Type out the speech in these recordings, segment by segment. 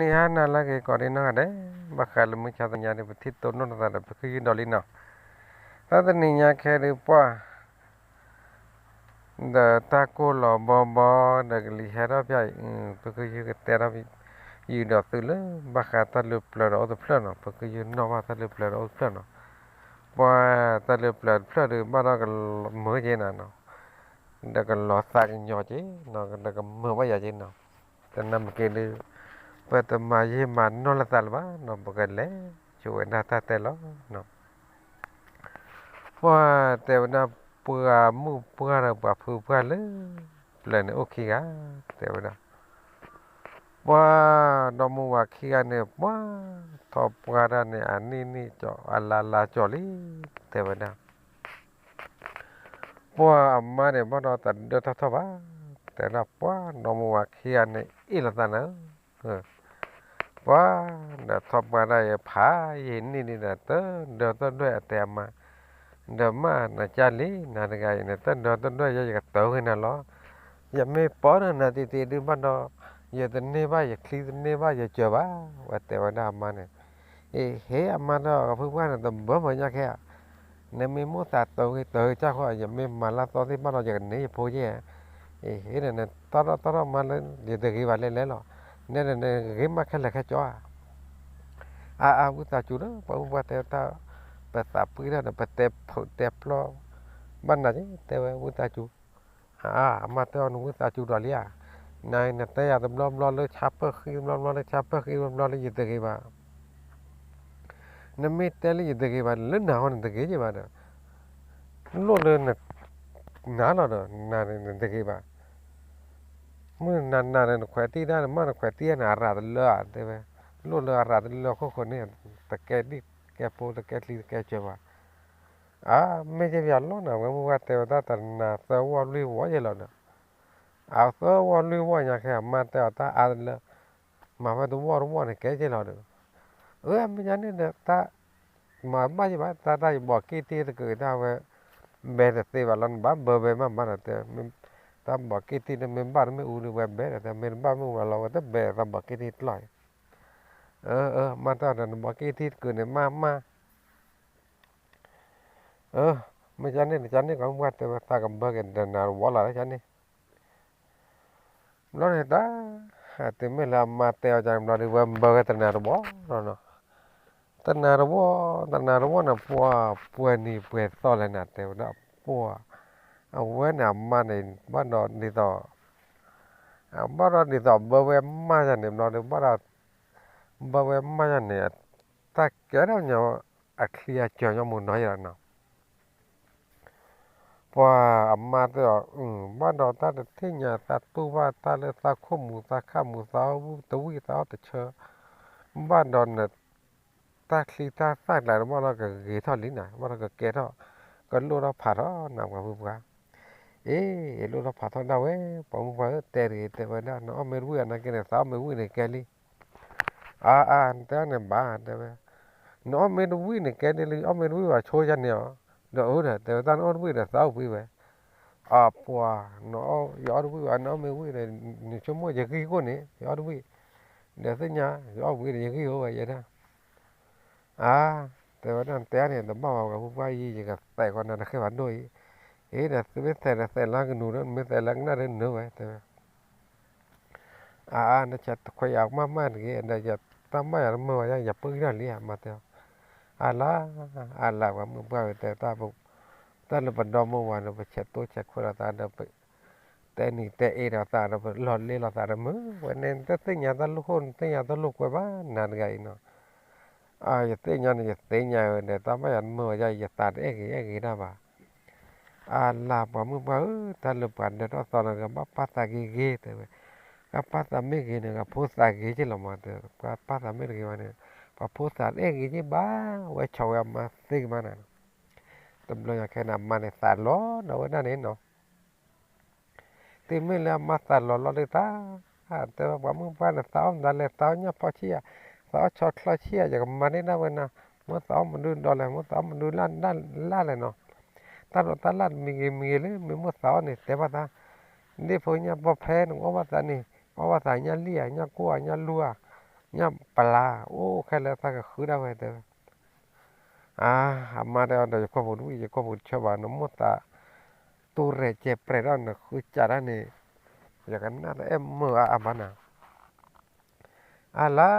န့ၣ်ဟါနၤလၢအဂ့ၤကိးဒံနီၢ်ဂၤဒဲး, ဘၣ်ဃးလၢမုၢ်ဆါတနံၤညါဒီး ပထံၣ်တိၢ်နီၣ်လိာ်သးဒီး ပကယုၢ်ဒီးလံနီၤ, တၢ်တနံၤညါခဲဒုးပှၢ် ဒီးတၢ်ကိၢ်လီၤဘီဘီ ဒီးကလံၤဟဲထီၣ်ဖၠၣ်အံၤ, ပကယုၢ်ကတဲထီၣ် ယုၢ်ဒီးသုလၢ ဘၣ်ဃးတၢ်လၢပျၢၤဒီးအိၣ်တဖျၢၣ်နီၤ, ပကယုၢ်နီၣ်ဘၣ်တၢ်လၢပျၢၤဒီးအိၣ်တဖျၢၣ်နီၤ, ပှၢ်တၢ်လၢပျၢၤတဖျၢၣ်ဒီး ဘၣ်ဒီးကမုာ်က့ၤနၤနီၤ, ဒီးကလီၤသးကညီၤက့ၤနီၤ, ဒီးကမုာ်ဘၣ်ယၤက့ၤနီၤ, တနၢ်မ့ၢ်က့ၤဒုး ပတမၤယံာ်မၤနီၢ်လိာ်သးလၢၤဘၣ်နီၤ, ပကလဲၤဆိဝဲဒၣ်တၢ်တဲလီၤနီၤ. ပှၢ်တဲဝဲဒၣ် ပှၢ်မုၣ်ပှၢ်ဒီးပှၤဖုပှၢ်လၢ ပျၢၤန့ၣ်အိၣ်ခံဂၤ, တဲဝဲဒၣ်, ပှၢ်ဒီမါဝၤခံဂၤန့ၣ် ပှၢ်ထီၣ်ပှၢ်တၢ်န့ၣ် အနံၣ်နံၣ်ကၠီ အလါလါကၠီလံ, တဲဝဲဒၣ် ပှၢ်အမါန့ၣ် ဘၣ်ဒီးတဒၢတၢ်ထီၣ်ဘၣ်, တဲဒၣ်ပှၢ်ဒီမါဝၤခံဂၤန့ၣ် အ့ၣ်လိာ်သးနၤဧၢ, ပှၢ်ဒီးထီၣ်ပှၢ်တၢ်အံၤဖးယံာ်နံၣ်လံဒီး တဒၢတဒွဲၣ်အတဲအမါ, ဒီးမ့ၢ်နကၢ်လံ နၤတဂၤအံၤန့ၣ် တဒၢတဒွဲၣ်ယဲယကတၢၢ်ဂ့ၤနၤလီၤ, ယမ့ၢ်ပီနၤတံၤတံၤဒုးဘၣ်ဒီး ယတန့ၢ်ဘၣ်ယချံတန့ၢ်ဘၣ်ယစၢၤဘၣ်, ဝဲတဲဝဲဒၣ်အမါန့ၣ်, အ့ ဟ့ၣ်အမါဒီးကဖုပှၢ်န့ၣ် တဘၢမၢညါခဲဧါ နမ့ၢ်မိၣ်သးတၢ်ဂ့ၤတၢ်ဂ့ၤကၢ်ဃီ ယမ့ၢ်မၤလၢသီသ့ၣ်ဘၣ်ဒီး ယကန့ၢ်ယဖိယဲၢ်, အ့ ဟ့ၣ်ဒီးနတီၣ်ထီၣ်တီၣ်ထီၣ်မါလၢ ယတဂ့ၤဘၣ်လဲၤလဲၤလီၤ, နဲဒၣ်နဂ့ၤမးခဲလၢာ်ခဲကၠီဧါ, အါအါ ဝံသးစူၤဒီး ပှၤမုၢ်ပှၢ်တဲတၢ်, ပသးပှံၢ်တၢ်ဒီး ပတဲဖုးတဲပျီၢ် ဘၣ်နၤက့ တဲဝဲဝံသးစူၤ, အါ အမါတဲအီၤ နဝံသးစူၤဒီးလံဧါ, နၤနတဲယၤတဘျီဘျီလၢဆါပၢၢ်ဃံ တဘျီဘျီလၢဆါပၢၢ်ဃံ တဘျီဘျီလၢယတဂ့ၤဘၣ် နမ့ၢ်တဲလၢယတဂ့ၤဘၣ် လၢနၤဟီနတဂ့ၤက့ၤဘၣ်ဒီး, လိၣ်လၢ နၤလီၤဒီး နၤန့ၣ်နတဂ့ၤဘၣ်, မုၢ်နၤနၤဒီးနခွဲးတံၢ်တၢ် နမ့ၢ်နခွဲးတံၢ်တၢ်န့ၣ် အရၤတလၢဧါ တဲဝဲ, လိၣ်လၢအရၤတလၢအခိၣ်ဃိန့ၣ် တကဲဒံၣ်ကဲဖိတကဲချံတကဲစၢၤဘၣ်, အါ မ့ၢ်က့ၤပယီၤလီၤနၤ ဝဲမုၢ်ဝဲတဲဝဲတၢ်တနၤသၢဝီလွံၢ်ဝီယဲလီၤဒီး, အသၢဝီလွံၢ်ဝီညါခဲအမါတဲအီၤတၢ်အါတလၢ မၤဝဲတဝီတဝီန့ၣ်ကဲက့ၤလီၤဒီး, အၢ မ့ၢ်ညါန့ၣ်ဒီးတၢ် မၤဘၣ်ယဘၣ် တၢ်တၢ်ယဘီးက့ၢ်တံၢ်တကုာ်တၢ်ဝဲ ဘဲတသ့ဘၣ်လီၤ နဘၣ်ဘၢဝဲမးမးဒီးတဲ, တၢ်ဘီးက့ၢ်တံၢ်န့ၣ်မ့ၢ်ဘၣ်တမ့ၢ်အူဒုးဝဲဘဲဒီးတဲ မ့ၢ်တဘၣ်မ့ၢ်အူလီၤလီၤ ဝဲတဘဲသးဘီးက့ၢ်တံၢ်တကျီၢ်အံၤ, အၢ အၢ မၤတၢ်ဒီးနဘီးက့ၢ်တံၢ်တကုာ်န့ၣ် မးမး အၢ မ့ၢ်ကန့ၣ် ကန့ၣ်ကမုၢ်ပှၢ်တဲဝဲသးကဘၢက့ၤတနၤတဝီလီၤကန့ၣ်, ဘျီန့ၣ်တၢ် တုၤမ့ၢ်လၢအမါတဲအီၤန့ၣ်ဘျီဒီး ဝဲဘၢဝဲတနၤတဝီလီၤနီၤ, တနၤတဝီ တနၤတဝီန့ၣ် ပှၢ်ပှဲၤနံၤပှဲၤသီလဲၣ်နၤ တဲဝဲဒၣ်ပှၢ်, အဝဲန့ၣ်အမါန့ၣ် ဘၣ်ဒီးဒ်သိး ဘၣ်ဒီးဒ်သိးဘၢဝဲမးယၤန့ၣ်ဘျီဒီး ဘၣ်ဒီး ဘၢဝဲမးယၤန့ၣ် တၢ်ကဲထီၣ်ညီ အချံအစၢၤညီမူနီၤယဲလီၤနီၤ, ပှၤအမါတဲအီၤ ဘၣ်ဒီးတၢ်တထံၣ်ညါသးတူၢ်ဘၣ်တၢ်လၢသးခိၣ်မူသးခၣ်မူ သးအီၣ်တဝံၣ်သးအီၣ်တဆၢ, ဘၣ်ဒီးန တၢ်ချံတၢ်သၣ်ကျါတဘၣ်လီၤကဂ့ၤထီၣ်လံနၤ ဘၣ်ဒီးကကဲထီၣ် ကလိၣ်ထီၣ်ဖးထီၣ်နၤပှၤမုၢ်ပှၢ်, အ့ လိၣ်ထီၣ်ဖးထီၣ်ဒၣ်ဝဲ ပှၤမုၢ်ပှၢ်ဧၢ တဲတဂ့ၤတဲဝဲဒၣ် နအီၣ်မ့ၢ်တဝံၣ်အနာ်က့န့ၣ် သးအီၣ်မ့ၢ်ဝံၣ်န့ၣ်ကဲလံ အါအါ နတဲအီၤန့ၣ်ဘၣ် တဲဝဲ, နအီၣ်မ့ၢ်တဝံၣ်န့ၣ်ကဲန့ၣ်လံ အီၣ်မ့ၢ်တဝံၣ်ဘၣ်ဆိယၤန့ၣ်အီၤ, ဒီးအၢဒီး တဲဝဲတၢ်နအီၣ်တဝံၣ်ဒီးသးအိၣ်ဘှံးဝဲ, အပှၤ နအီၣ် ယအီၣ်တဝံၣ်ဘၣ် နအီၣ်မ့ၢ်ဝံၣ်ဒီး နဆိကမိၣ်ယဂံၢ်ကိၣ်န့ၣ် ယအီၣ်တဝံၣ်, ဒီးသ့ၣ်ညါ ယအီၣ်ဝံၣ်ဒီးယဂံၢ်အိၣ်ဝဲယဲဒၣ် အါ တဲဝဲဒၣ်နတဲန့ၣ် တဘၣ်ဝဲပှၤမုၢ်ပှၢ်အံၤ ယကသဲးဃီနၤတဃဲဘၣ်ဒိၣ်အံၤ, အ့ဒီးသုမ့ၢ်သဲးဒီးသဲးလၢကနူၤဒီး မ့ၢ်သဲးလၢကနၣ်ဒီးနၢဝဲ တဲဝဲ အါအါ နဆဲးတခွဲးယၤမးမးတဂ့ၤ ဒီးယတၢ်မၤယၤတမုာ်ဝဲယၤ ယပှံၢ်ထီၣ်လံဧါ မၤတဲအီၤ, အါလါ အါလါ ပှၤမုၢ်ပှၢ်ဝဲတဲတၢ် တၢ်လၢပဒီမါဝၤန့ၣ် ပဆဲးတိဆဲးခွဲးလိာ်သးဒီး တဲနံၤတဲအ့ဒီးသးဒီး ပလီၢ်လ့လိာ်သးဒီး မုၢ်ဝဲန့ၣ် တသ့ၣ်ညါတၢ်လိၣ်ဃိ နသ့ၣ်ညါတၢ်လိၣ်ကွဲဘၣ် နၤတဂၤအံၤနီၤ, အါ ယသ့ၣ်ညါန့ၣ် ယသ့ၣ်ညါဝဲဒီး တၢ်မၤယၤတမုာ်ဝဲယၤ ယသးတအဲၣ်ဂ့ၤအဲၣ်ဂ့ၤတၢ်ဘၣ် အါလါ ပှၤမုၢ်ပှၢ်ဧၢ, တၢ်လၢပှၤဒၢးထီၣ်သီန့ၣ် ကဘၣ်ပာ်သးဂ့ၤဂ့ၤ တဲဝဲ, ကပာ်သးမ့ၢ်ဂ့ၤန့ၣ် ကဖိသးဂ့ၤက့လီၤမး တဲ, ပှၤပာ်သးမ့ၢ်တဂ့ၤဘၣ်န့ၣ် ပှၤဖိသးတအဲၣ်ဂ့ၤက့ဘၣ်, ဝဲဆီၣ်ဝဲအမါသ့ကမါနၤ, တဘျီညါခဲန့ၣ် အမါန့ၣ်သးလီၤဒီးဝဲဒၣ်န့ၣ်နီၤ တုၤမ့ၢ်လၢအမါသးလီၤလီၤဒုးသး, တဲဝဲပှၤမုၢ်ပှၢ်န့ၣ် သးအီၣ်မတၤလဲၣ်, သးအီၣ်ညၣ်ဖီဆံၣ်ဧါ, သးအီၣ်ဆီချီဆံၣ်ဧါ, ယကမၤန့ၢ်ဒၣ်ဝဲနၤ, မ့ၢ်သးအီၣ်မနုၤဒီးလဲၣ်, မ့ၢ်သးအီၣ်မနုၤလၢ်လဲၣ်နီၤ, တၢ်ဒိးတၢ်လၢ်တမံၤဂ့ၤမံၤဂ့ၤလၢ မ့ၢ်မိၢ်သးအီၣ်န့ၣ် တဲဘၣ်သး, ဒ့ၣ်ဖိညၣ်ပီၢ်ဖဲန့ၣ် အီၣ်ဘၣ်သးန့ၣ်, အီၣ်ဘၣ်သးညၣ်လံၣ်ဧါ, ညၣ်ကိၢ်ဧါ, ညၣ်လူဧါ, ညၣ်ပျါ အိၣ်ခဲလၢာ်သးကဃုဒၣ်ဝဲတဲဝဲ. အါ, အမါတဲအီၤဒီး ယကွၢ်ပူၤတဝံၣ် ယကွၢ်ပူၤတဆၢဘၣ် နမိၢ်သး တူၢ်ရဲၣ်ကဲပြဲၤဒီးနဃုစးဒၣ်န့ၣ် ယကနၣ်တအဲၣ်မုာ်အါအါဘၣ်နၤ. အါလါ,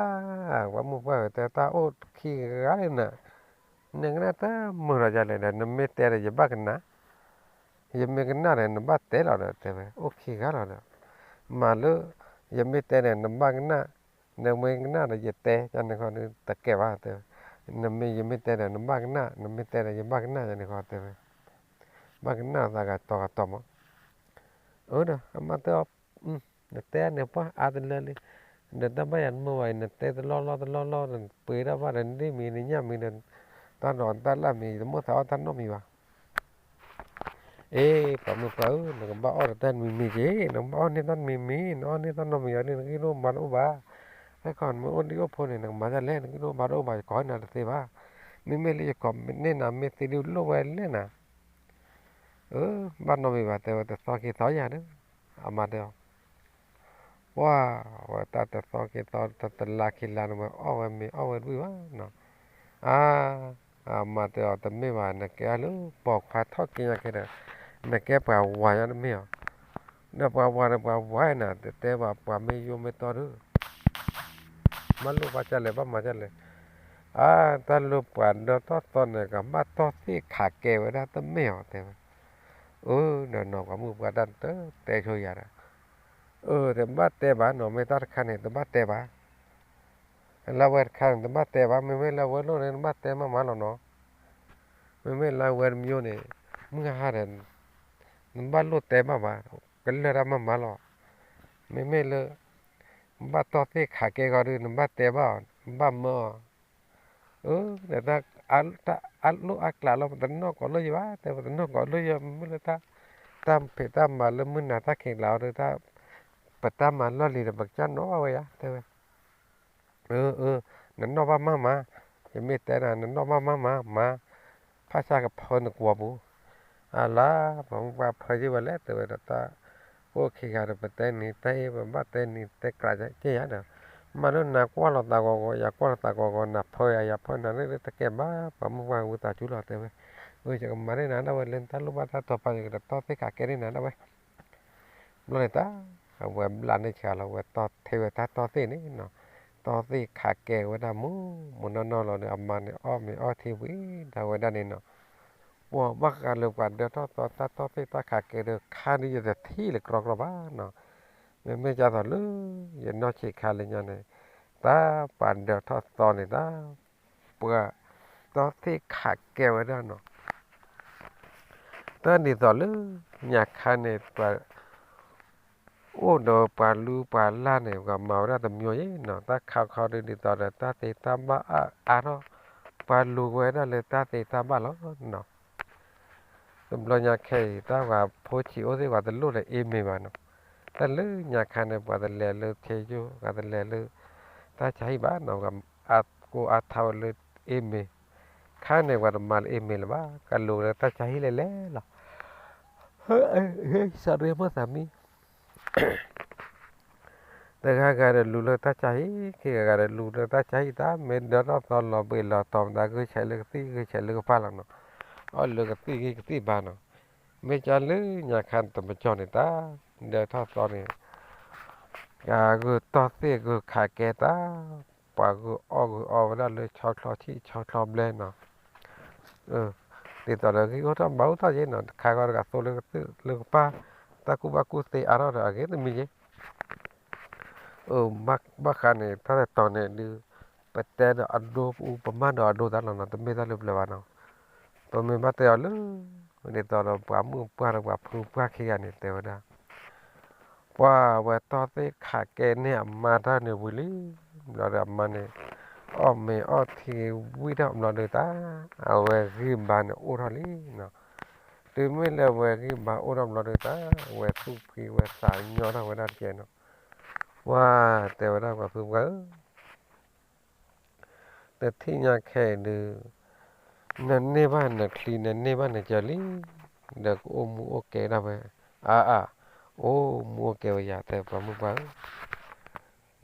ပှၤမုၣ်ပှၢ်ဧၢ တဲတၢ်အိၣ်ခံဂၤလံနၤ, နကနၣ်တမုာ်လီၤဒ်လဲၣ်ဒီး နမ့ၢ်တဲဒီးယဘၣ်ကနၣ်, ယမ့ၢ်ကနၣ်ဒီးနဘၣ်တဲလီၤဒီး တဲဝဲ အိၣ်ခံဂၤလီၤဒီး, မၤလၢ ယမ့ၢ်တဲဒီးနဘၣ်ကနၣ်, နမ့ၢ်ကနၣ်ဒီးယတဲ ယန့ၣ်ခီဒုးတကဲဘၣ်တဲဝဲ, နမ့ၢ် ယမ့ၢ်တဲဒီးနဘၣ်ကနၣ် နမ့ၢ်တဲဒီးယဘၣ်ကနၣ် ယန့ၣ်ခီတဲဝဲ, ဘၣ်ကနၣ်သးဂၤတီၤဂၤတီၤမး, အၢဒီး အမါတဲအီၤ နတဲန့ၣ်ပှၢ်အါတလၢလံ, ဒီးတၢ်ဘၣ်ယၤတမုာ်ဘၣ်အံၤ နတဲတလီၢ်လီၢ်တလီၢ်လီၢ် နပှ့ၤတၢ်ဘၣ်ဒီးနဒ်မံၤနညၣ်မံၤဒီး တၢ်ဒီးတၢ်လၢ်မံၤ တမိၣ်သးအီၣ်တၢ်နီတမံၤဘၣ်. အ့ ပှၤမုၣ်ပှၢ်ဧၢ နကဘၣ်အီၣ်ဒီးတၢ်တမံၤမံၤက့ၤ နကဘၣ်အီၣ်န့ၢ်တၢ်တမံၤမံၤ နအီၣ်န့ၢ်တၢ်နီတမံၤအီၤဒ် နဂံၢ်ဒိၣ်မၤတအိၣ်ဘၣ်. ဟဲခီနမ့ၢ်အိၣ်ဒံးအိၣ်ဖိန့ၣ် နကမၤဒ်လဲၣ် နဂံၢ်ဒိၣ်မၤတအိၣ်ဘၣ် ယကိးနၤတသ့ဘၣ်. မ့မ့ၢ်လၢယကိးန့ၢ်နၤမ့ၢ်သ့ဒုးလိၣ်ဝဲလဲၣ်နၤ. အၢ ဘၣ်နီတမံၤဘၣ် တဲဝဲ တသီခံသီယၤဒီး အမါတဲအီၤ ပှၢ်ဝဲတၢ်တသီခံသီ တလါခံလါန့ၣ်ဝဲ အီၣ်ဝဲမ့ၤအီၣ်ဝဲတဝံၣ်ဘၣ်နီၤ. အါ အမါတဲအီၤ တမ့ၢ်ဘၣ် နကဲအီၤလၢပိာ်ခွါထီၣ်က့ညါခဲဒီး နကဲပှၤဝၤညါတမ့ၢ်အီၤ, ဒီးပှၤဝၤဒီးပှၤဝၤနၤ တတဲဘၣ်ပှၤမ့ၢ်ယိမ့ၢ်တီဒီး ဘၣ်လိၣ်ဘၣ်ကၢ်လဲၣ် ဘၣ်မၤကၢ်လဲၣ်. အါ တၢ်လၢပှၤဒၢထီၣ်သီန့ၣ် ကဘၣ်တီၢ်သ့ၣ်ခးကဲဝဲဒၣ်တမ့ၢ်အီၤ တဲဝဲ. အၢ ဒီးနီၤပှၤမုၣ်ပှၢ်တၢ်တတဲဆိယၤဒီး အၢ တဘၣ်တဲဘၣ်နီၤ မ့ၢ်တၢ်တခါန့ၣ် တဘၣ်တဲဘၣ်. လၢဝဲတခါန့ၣ် တဘၣ်တဲဘၣ် မ့မ့ၢ်လၢဝဲလိၣ်န့ၣ် နဘၣ်တဲမးမးလီၤနီၤ. မ့မ့ၢ်လၢဝဲတမံၤန့ၣ် မုၢ်ဟါဒီး နဘၣ်လိၣ်တဲဘၣ်ဘၣ် ကလၢာ်တၢ်မးမးလီၤ. မ့မ့ၢ်လၢ ဘၣ်တီၢ်သ့ၣ်ခးကဲဂီၤဒီး နဘၣ်တဲဘၣ်အီၤ နဘၣ်မၢအီၤ. အၢ တၢ်အလိၣ်အကျးလီၤ ပတနီၣ်ကိးလိၣ်ယၤဘၣ် တဲ ပတနီၣ်ကိးလိၣ်ယၤ မ့မ့ၢ်လၢ တၢ်ဖံးတၢ်မၤလၢမုၢ်နၤတၢ်ခံးကျးအီၤဒီး ပတၢ်မၤလီၢ်လံၤဒီး ပကစၢ်နီၣ်ဘၣ်ဝဲယၤ တဲဝဲ. အၢ အၢ နနီၣ်ဘၣ်မးမး, ယမ့ၢ်တဲနၤ နနီၣ်ဘၣ်မးမး မၤ ဖးဆါကဖၢနကွီၤပူၤ. အလါ ပှၤမုၣ်ပှၢ်ဖၢယံာ်ဝဲလဲၣ် တဲဝဲဒီးတၢ် အိၣ်ခံဂၤဒီး ပတဲနံၤတဲအ့ ပဘၣ်တဲနံၤတဲကျးက့ယၤဒီး မၤလၢနၤကွၢ်လီၤသးဂီၤဂီၤ ယၤကွၢ်လီၤသးဂီၤဂီၤ နၤဖၢယၤ ယၤဖၢနၤ တကဲဘၣ် ပှၤမုၣ်ပှၢ်ဝံသးစူၤလီၤ တဲဝဲ. အၢ ယကမၤန့ၢ်နၤဒၣ်ဝဲလၢနတၢ်လိၣ်ဘၣ်တၢ်တီၤပာ် ယကတတီၢ်သ့ၣ်ခးကဲန့ၢ်နၤဒၣ်ဝဲ ဘျီန့ၣ်တၢ် အဝဲဘျးန့ၢ်ဆှးလီၤ ဝဲတီၢ်ထဲဝဲတၢ်တီၢ်သ့ၣ်န့ၣ်နီၤ, တီၢ်သ့ၣ်ခးကဲဝဲဒၣ်မူ မူနီၢ်နီၢ်လီၤဒီး အမါန့ၣ် အီၣ်မ့ၤအီထံဝံၤဒၣ်ဝဲဒၣ်န့ၣ်နီၤ, ပှၤဘၣ်ဃးလၢပှၤဒၢထီၣ်သီတၢ်တီၢ်သ့ၣ်တၢ်ခးကဲဒီး ခါဒုးယတထံၣ်လၢကြီကြီဘၣ်နီၤ, မ့မ့ၢ်ဒ်သိးလၢ ယနီၢ်ဆံးခါလၢညါန့ၣ် တၢ်ပှၤဒၢထီၣ်သီန့ၣ်တၢ် ပှၤတီၢ်သ့ၣ်ခးကဲဝဲဒၣ်နီၤ တၢ်ဒ်သိးလၢ ညါခါန့ၣ် ပှၤ အိၣ်ဒီးပှၤလုၢ်ပှၤလၢ်န့ၣ် ပှၤမၤဝဲဒၣ်တမံၤယဲနီၤ, တၢ်ခါခီဒ်သိးဒီး တၢ်သ့တၢ်ဘၣ်အါအါထီၣ်, ပှၤလူၤဝဲဒၣ်လၢတၢ်သ့တၢ်ဘၣ်လီၤနီၤ. တဘျီညါခဲအံၤ တၢ်ပှၤဖိဆံးအိၣ်သ့ၣ် ပှၤတလိၣ်ဒီးအ့မ့ၤဘၣ်နီၤ, တၢ်လၢညါခါန့ၣ် ပှၤတလဲၤလၢခ့ယိၣ် ပှၤတလဲၤလၢ တၢ်ဆါဟံၣ်ဘၣ်နီၤ, ပှၤအါကိးအါထီၣ်ဝဲလၢအ့မ့ၤ, ခါန့ၣ် ပှၤတမၤလၢအ့မ့ၤလၢၤဘၣ်, ကလူၤလၢတၢ်ဆါဟံၣ်လဲၤလဲၤလီၤ. ဟဲစးရ့မိၢ်သးမံ တဂၤဂၤဒီးလူၤလၢတၢ်ဆါဟံၣ်, ခံဂၤဂၤဒီးလူၤလၢတၢ်ဆါဟံၣ်, တၢ်မ့ၢ်ဒၢထီၣ်သီလီၤဘှံးလီၤတီၤမတၤ ဂုာ်ဆဲးလၢကသံၣ်ဂုာ်ဆဲးလၢကပၢ်လီၤနီၤ, အီၣ်လၢကသံၣ်ဂ့ၤကသံၣ်ဘါနီၤ, မ့ၢ်ကၢ်လၢညါခါတမကၠီန့ၣ်တၢ် ဒၢထီၣ်သီန့ၣ် ဂုာ်တီၢ်သ့ၣ်ဂုာ်ခးကဲတၢ် ပှၤဂုာ်အီၣ်ဂုာ်အီဝဲဒၣ်လၢဆီချီဆံၣ်ဆီချီဘျဲနီၤ, ဒ်သိးဒီးဂံၢ်အိၣ်ထီၣ်ဘါအိၣ်ထီၣ်ယဲနီၤ, တခါဂီၢ်တဂၤသိလၢကပၢ် တၢ်ကူၣ်ဘၣ်ကူၣ်သ့အါထီၣ်ဒီးအဂ့ၤတမံၤယဲ ဘၣ်ဃးန့ၣ် တၢ်တတီၤန့ၣ်ဒုး ပတဲဒီးအဒိပအူ ပမၢဒီးအဒိတၢ်လီၤနီၤ, တမ့ၢ်တၢ်လၢပျၢၤဘၣ်နီၤ, ပမ့ၢ်ဘၣ်တဲအီၤလၢ ဒ်သိးဒီးပှၤမုၣ်ပှၢ်ဒီးပှၤဖုပှၢ်ခံဂၤန့ၣ် တဲဝဲဒၣ် ပှၤဝဲတီၢ်သ့ၣ်ခးကဲန့ၢ်အမါတၢ်န့ၣ်ဝံၤလံ, ဘျီဒီးအမါန့ၣ် အီၣ်မ့ၤအီၣ်ထံဝံၣ်ထီၣ်ဘျီဒီးတၢ် အဝဲဂံၢ်ဘါန့ၣ်အိၣ်ထီၣ်လံနီၤ, တုၤမ့ၢ်လၢအဝဲဂံၢ်ဘါအိၣ်ထီၣ်ဘျီဒီးတၢ် အဝဲသူၣ်ဖှံဝဲသးညီထီၣ်ဝဲဒၣ်တက့ၢ်နီၤ, ပှၤတဲဝဲဒၣ်ပှၤဖုပှၢ်ဧၢ တထံၣ်ညါခဲအံၤဒုး နန့ၢ်ဘၣ်နချံ နန့ၢ်ဘၣ်နကၢၤလံ, ဒီးကအိၣ်မူအိၣ်ကဲဒၣ်ဝဲ, အါအါ, အိၣ်မူအိၣ်ကဲဝဲယၤ တဲပှၤမုၣ်ပှၢ်ဧၢ,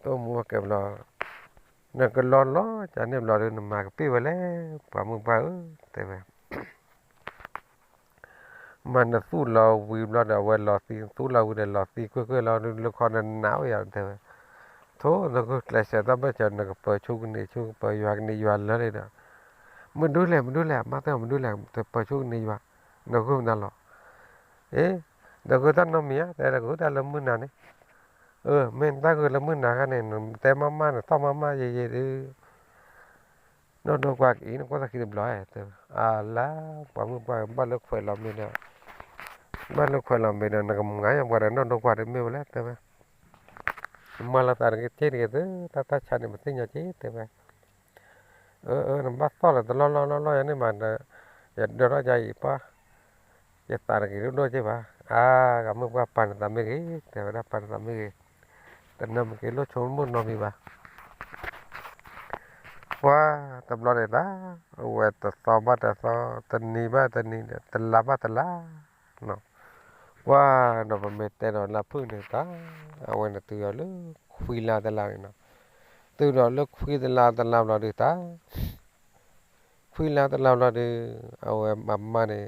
တအိၣ်မူအိၣ်ကဲဘျီ, နကလီၤလီၤကန့ၣ်ဘျီဒီး နမၤကပ့ၢ်ဝဲလဲၣ် ပှၤမုၣ်ပှၢ်ဧၢ တဲဝဲ. မ့ၢ်နသူၣ်လီၤဝံၤဘျီဒီး အဝဲလီၤသံ, သူၣ်လီၤဝံၤဒီးလီၤသံကွ့ၢ်ကွ့ၢ်လီၤ လၢခီနနးဝဲယၤ တဲဝဲ. ထိၣ် နကကျဲးစၢးတၢ်ဘၢၣ်စၢၤ နကပၢၤဆိကန့ၢ်ဆိကပၢၤယွၤကန့ၢ်ယွၤလၢလံဒီး, မဒုလဲၣ် မဒုလဲၣ် အမါတဲမဒုလဲၣ် တပၢၤဆိကန့ၢ်ယွၤ, နဂုၢ်မနုၤလီၤ. အ့ နဂုၢ်တၢ်နီတမံၤဧါ တဲ နဂုၢ်တၢ်လၢမုၢ်နၤန့ၣ်. အၢ မ့ၢ်နတၢ်ဂုၢ်လၢမုၢ်နၤခါန့ၣ် နတဲမးမး နသီၣ်မးမးယဲယဲဒုး နီၢ်ဒိကွၢ်ကအံၤ နကွၢ်သးခံတဘျီဧါ တဲဝဲ. အလါ ပှၤမုၣ်ပှၢ် ဘၣ်လၢခွဲးလီၤမ့ၤဒီး, ဘၣ်လၢခွဲးလီၤမ့ၤဒီး နကမၤယၤပှၤဒီးနီၢ်ဒိကွၢ်ဒီးမ့ၢ်ဝဲလဲၣ် တဲဝဲ. မၤလီၤသးတဂ့ၤက့တဂ့ၤသု တၢ်တၢ်ဆါန့ၣ် ပသ့ၣ်ညါက့ တဲဝဲ. အၢ အၢ နဘၣ်သီၣ်လၢတလီၢ်လီၢ်လီၢ်လီၢ်ယၤန့ၣ်မး, ယဒၢထီၣ်ယၤအံၤပှၤ, ယသးတဂ့ၤဒိၣ်ဒိၣ်က့ဘၣ်. အါ ဂၤမုၣ်ပှၢ်ပာ်နသးမ့ၢ်ဂ့ၤ တဲဝဲဒၣ် ပာ်နသးမ့ၢ်ဂ့ၤ, တနၢ်မ့ၢ်က့ၤလိၣ်ဆိကမိၣ်နီတမံၤဘၣ်. ပှၤတဘျီန့ၣ်တၢ်, အဝဲတသီဘၣ်တသီ, တနံၤဘၣ်တနံၤဒီး တလါဘၣ်တလါ, ပှၤဒီးပမ့ၢ်တဲဒီးလါဖုၣ်န့ၣ်တၢ်, အဝဲန့ၣ်တုၤဒီးလၢခွံလါတလါန့ၣ်နီၤ, တုၤဒီးလၢခွံတလါတလါဘျီဒုးတၢ် ခွံလါတလါဘျီဒီး အဝဲအမါန့ၣ်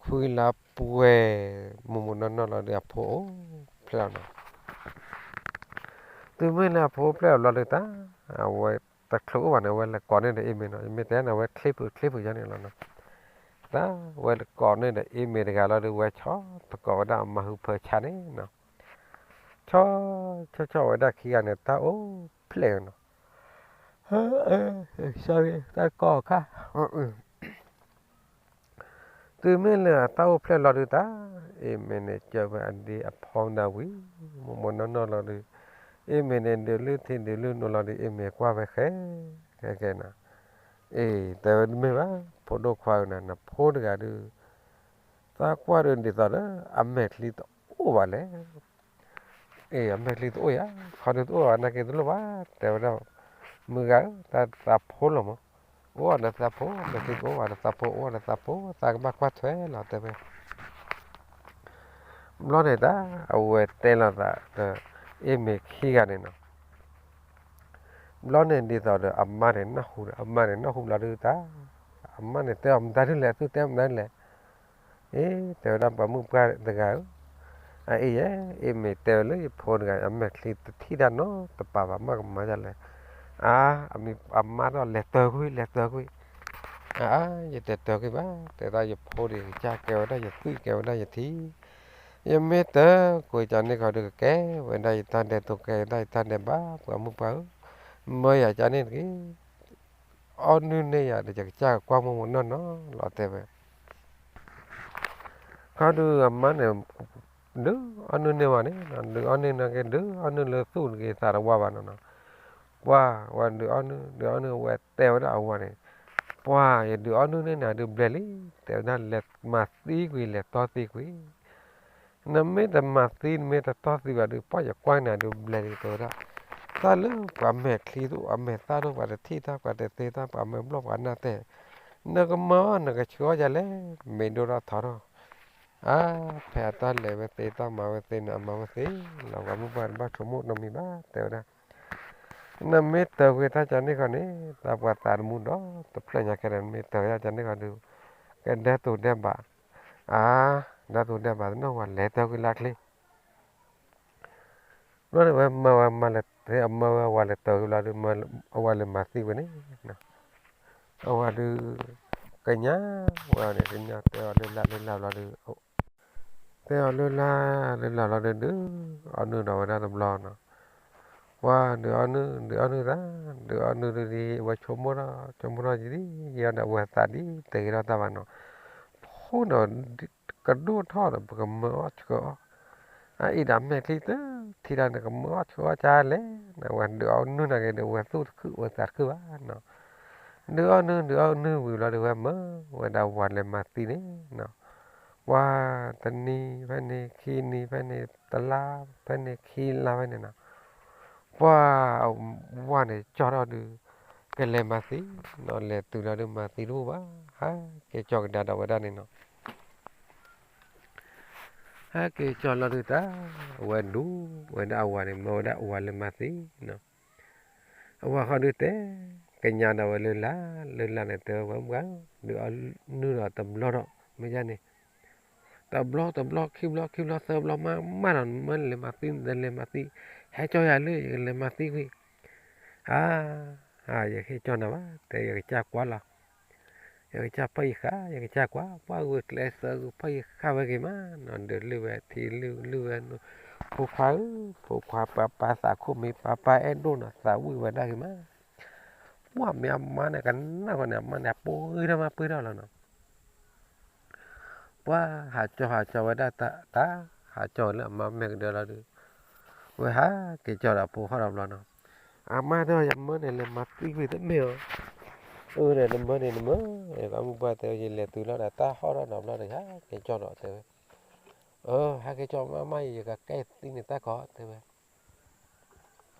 ခွံလါပှဲၤ မိၢ်မိၢ်နီၢ်နီၢ်လီၤဒီး အဖိအိၣ်ဖျဲၣ်လီၤနီၤ. တုၤမ့ၢ်လၢအဖိအိၣ်ဖျဲၣ်လီၤဘျီဒုးတၢ်, အဝဲတချုးအိၣ်ဘၣ်န့ၣ် အဝဲလဲၤကိးန့ၢ်ဒီးအ့မ့ၢ်နီၤ, ယမ့ၢ်တဲန့ၣ် အဝဲချ့ဖုးချ့ဖုးယါန့ၣ်လီၤနီၤ. တၢ်ဝဲကိးန့ၢ်ဒီးအ့မ့ၢ်တဂၤလီၤဒီး ဝဲဆီတကိးဝဲဒၣ်အမါဟုဖၢဆါန့ၣ်နီၤ. ဆီ ဆီဆီဝဲဒၣ်ခံဂၤန့ၣ် တၢ်အိၣ်ဖျဲၣ်နီၤ. တၢ်ကိးခါ တုၤမ့ၢ်လၢအတၢ်အိၣ်ဖျဲၣ်လီၤဒုးတၢ်, အ့မ့ၢ်န့ၣ် ကၢဝဲအဒ့အဖီဒၣ်ဝံၤ မိၢ်မိၢ်နီၢ်နီၢ်လီၤဒီး, အ့မ့ၢ်န့ၣ် ဒုးလုၢ်ထံဒုးလုၢ်နိလီၤဒီး အ့မ့ၢ်ကွၢ်ဝဲဃဲ ဃဲဃဲနီၤ. အ့ တဲဝဲတမ့ၢ်ဘၣ် ဖိဒိၣ်ခွါဧၢနီၤ, နဖိတဂၤဒုး သးကွၢ်ဒုးဒ်သိးဒီး အမဲာ်ချံတအိၣ်ဘၣ်လဲၣ်. အ့ အမဲာ်ချံတအိၣ်ယၤ, ခီဒုးတအိၣ်ဘၣ် နာ်က့တလိၣ်ဘၣ် တဲဝဲဒၣ်, မုၢ်ဂၤဧၢ တၢ်သးဖိလီၤမး, အိၣ်ဒီးသးဖိ မဲာ်ချံတအိၣ်ဘၣ်ဒီးသးဖိ အိၣ်ဒီးသးဖိ သးကဘၣ်ကွၢ်ထွဲလီၤ တဲဝဲ. ဘျီန့ၣ်တၢ် အဝဲတဲလိာ်သးဒီး အ့မ့ၢ်ခံဂၤန့ၣ်နီၤ. ဘျီန့ၣ်ဒ်သိးဒီးအမါန့ၣ်နၢ်ဟူဒီး အမါန့ၣ်နၢ်ဟူဘျီဒုးတၢ်, အမါန့ၣ်တဲအီၤမတၤဒုလဲၣ် သုတဲမတၤဒုလဲၣ်. အ့ တဲဝဲဒၣ်ပှၤမုၣ်ပှၢ်တဂၤဧၢ, အအံၤယဲ အ့မ့ၢ်တဲဝဲလၢယဖိတဂၤ အမဲာ်ချံတထံၣ်တၢ်နီတပၤဘၣ် မ့ၢ်ကမၤဒ်လဲၣ်. အါ အမါထီၣ်လဲၤတၢၤကွံာ် လဲၤတၢၤကွံာ်. အါ ယတတၢၤကွံာ်ဘၣ် တဲဒၣ်ယဖိန့ၣ် ကစၢ်ကဲဝဲဒၣ်ယသွံၣ် ကဲဝဲဒၣ်ယထံ, ယမ့ၢ်တၢၤကွံာ်ကန့ၣ်ခီဒုး ကကဲဝဲဒၣ်ယတၢ်ဒဲးတိာ် ကဲဝဲဒၣ်ယတၢ်ဒဲးဘး ပှၤမုၣ်ပှၢ်ဧၢ, မၢယၤကန့ၣ်တက့ၢ်. အီၣ်နုၢ်န့ၢ်ယၤဒီး ယကစၢ်ကကွၢ်မိၢ်မိၢ်နီၢ်နီၢ်လီၤ တဲဝဲ. ခီဒုးအမါန့ၣ် ဒုးအီၣ်နုၢ်န့ၢ်ဝဲန့ၣ် ဒုးအီၣ်နုၢ်န့ၢ်က့ၤ ဒုးအီၣ်နုၢ်လၢသူၣ်တဂ့ၤသးတဝါဘၣ်နီၤနီၤ. ပှၤဝဲဒုးအီၣ်နုၢ် ဒုးအီၣ်နုၢ် ဝဲတဲဝဲဒၣ်အဝၤန့ၣ်, ပှၤယဒုးအီၣ်နုၢ်န့ၢ်နၤဒုးဘျဲၣ်လံ, တဲဝဲဒၣ်လဲၤမၤသံကွံာ် လဲၤတီသံကွံာ်. နမ့ၢ်တမၤသံ နမ့ၢ်တတီသံဘၣ်ဒုး ပှၤယကွၢ်နၤဒုးဘျဲၣ်လံ တဲဝဲဒၣ်. တၢ်လၢပှၤမဲာ်ချံတအိၣ် အမဲာ်သၣ်တအိၣ် ပှၤတထံၣ်တၢ် ပှၤတသ့တၢ် ပှၤမဲာ်ဘျီၣ်ပှၤနၢ်တဲာ်, နကမၢအီၤ နကဆှၢအီၤယၤလဲၣ် မ့ၢ်ဒိၣ်ထီၣ်ထီထီၣ်. အါ ဖဲအတၢ်လဲၤဝဲသ့ တၢ်မၤဝဲသ့န့ၣ် အမၤဝဲသ့လီၤ ပှၤမုၣ်ပှၢ်တဘၣ်ဆိကမိၣ်နီတမံၤဘၣ် တဲဝဲဒၣ်. နမ့ၢ်တၢၤကွံာ်တၢ်ကန့ၣ်ဃီန့ၣ် တၢ်ပှၤသးတမူဒီး တဖျၢၣ်ညါခဲဒၣ် နမ့ၢ်တၢၤတၢ်ကန့ၣ်ဃီဒုး ကဒဲတိၤဒဲးဘး, အါ ဒဲတိၤဒဲးဘးတနီၤ ဝဲလဲၤတၢၤကွံာ်လၢချ့ ဘျီန့ၣ်ဝဲမၢဝဲမၤလဲၤ အမၢဝဲအဝၤလဲၤတၢၤကွံာ်ဘျီဒုး အဝၤလဲၤမၤသံဝဲန့ၣ် အဝၤဒုး ကညးဝဲအီၤန့ၣ် ကညးတဲအီၤလၢလၢ်လၢလၢ်ဘျီဒုး တဲအီၤလၢလၢ်လၢလၢ်ဘျီဒုး ဒုးအီၣ်နုၢ်ဒီးဝဲဒၣ်တဘျီနီၤ. ပှၤဒုးအီၣ်နုၢ် ဒုးအီၣ်နုၢ်သး ဒုးအီၣ်နုၢ်ဒုးဒ် အဝဲဆိကမိၣ်ထီၣ် ဆိကမိၣ်ထီၣ်ယံာ်ဒ်ယံာ်ဒီး အဝဲသးဒ်တဂ့ၤထီၣ်တၢ်ဘၣ်နီၤ. ဖိဒီး ကဒိၣ်ထီၣ်ဒီး ပကမၢအီၣ်ဆှၢအီၣ်, အအံၤဒီးမဲာ်ချံတထံၣ်တၢ်န့ၣ် ကမၢအီၣ်ဆှၢအီၣ်ကါလဲၣ်, အဝဲဒုးအီၣ်နုၢ်နာ်က့ၤဒီး အဝဲသူၣ်တခုၣ်အဝဲသးတခုၣ်ဘၣ်နီၤ. ဒုးအီၣ်နုၢ် ဒုးအီၣ်နုၢ်ဝံၤဘျီဒုး ဝဲမၢဝဲဒၣ်ဝၤလဲၤမၤသံန့ၣ်နီၤ. ပှၤတနံၤဖဲန့ၣ် ခံနံၤဖဲန့ၣ် တလါဖဲန့ၣ် ခံလါဖဲန့ၣ်နီၤ. ပှၤဝၤန့ၣ်ကၠီထီၣ်ဒုး ကလဲၤမၤသံနီၤ, လဲၤတုၤလီၤဒုးမၤသံတအိၣ်ဘၣ်, ဟဲက့ၤကၠီကဒါဒီးဝဲဒၣ်န့ၣ်နီၤ. ဟဲက့ၤကၠီလီၤဒုးတၢ် အဝဲဒိးဝဲဒၣ်အဝၤန့ၣ် မၢဝဲဒၣ်အဝၤလဲၤမၤသံနီၤ. အဝၤဃီဒုးတဲ, ကညးဒီးဝဲလၢလၢ်, လၢလၢ်န့ၣ်တဲဝဲ ပှၤမုၣ်ပှၢ်ဧၢ, ဒုးအီနုၢ်ဒီးတဘျီဒီး မ့ၢ်ယါန့ၣ်, တဘျီတဘျီ ခံဘျီခံဘျီ သၢဘျီမးမးဒီး နမ့ၢ်လဲၤမၤသံ နတလဲၤမၤသံ, ဟဲကၠီယၤလၢ ယကလဲၤမၤသံကွံာ်, အါ, ယဟ့ၣ်ကၠီနၤဘၣ်, တဲယကစၢ်ကွၢ်လီၤ, ယကစၢ်ဖီၣ်ယဃာ် ယကစၢ်ကွၢ်, ပှၤဂုာ်ကျဲးစၢးဂုာ်ဖီၣ်ယဃာ်ဝဲဂ့ၤမးနီၤ, ဒုးလုၢ်ဝဲထံလုၢ်လုၢ်ဝဲ, ဖိခွါဧၢ, ဖိခွါ ပၢ်ပၢ်သးခိၣ်မံၤ ပၢ်ပၢ်အဲၣ်ဒိၣ်နီၤ သးဝံၣ်ဝဲဒၣ်ဂ့ၤမး, ပှၤမ့ၢ်အမါန့ၣ် ကနၣ်ဃီန့ၣ် အမါန့ၣ် အပှ့ၤထီၣ်မးပှ့ၤထီၣ်လီၤနီၤ ပှၤဟးကၠီဟးကၠီဝဲဒၣ်တၢ်, ဟးကၠီဝဲလၢအမါမဲာ်ကဒၢလီၤဒုး, ဝဲဟးက့ၤကၠီဒီးဖိဟီၣ်ဒီးဘျီနီၤ, အမါတဲ ယမၢန့ၣ် လဲၤမၤသံကွံာ်တမ့ၢ်ဧါ, အၢ ဒီးနမၢန့ၣ်နမၢ, အမုၢ်ပှၢ်တဲ ယလဲၤတုၤလီၤဒီးတၢ်ဟီၣ်ထီၣ်ဒီးဘျီဒီး ဟးက့ၤကၠီဒီးတဲဝဲ, အၢ ဟးက့ၤကၠီမးမး ယကကဲသံန့ၣ်တၢ်ကီးတဲဝဲ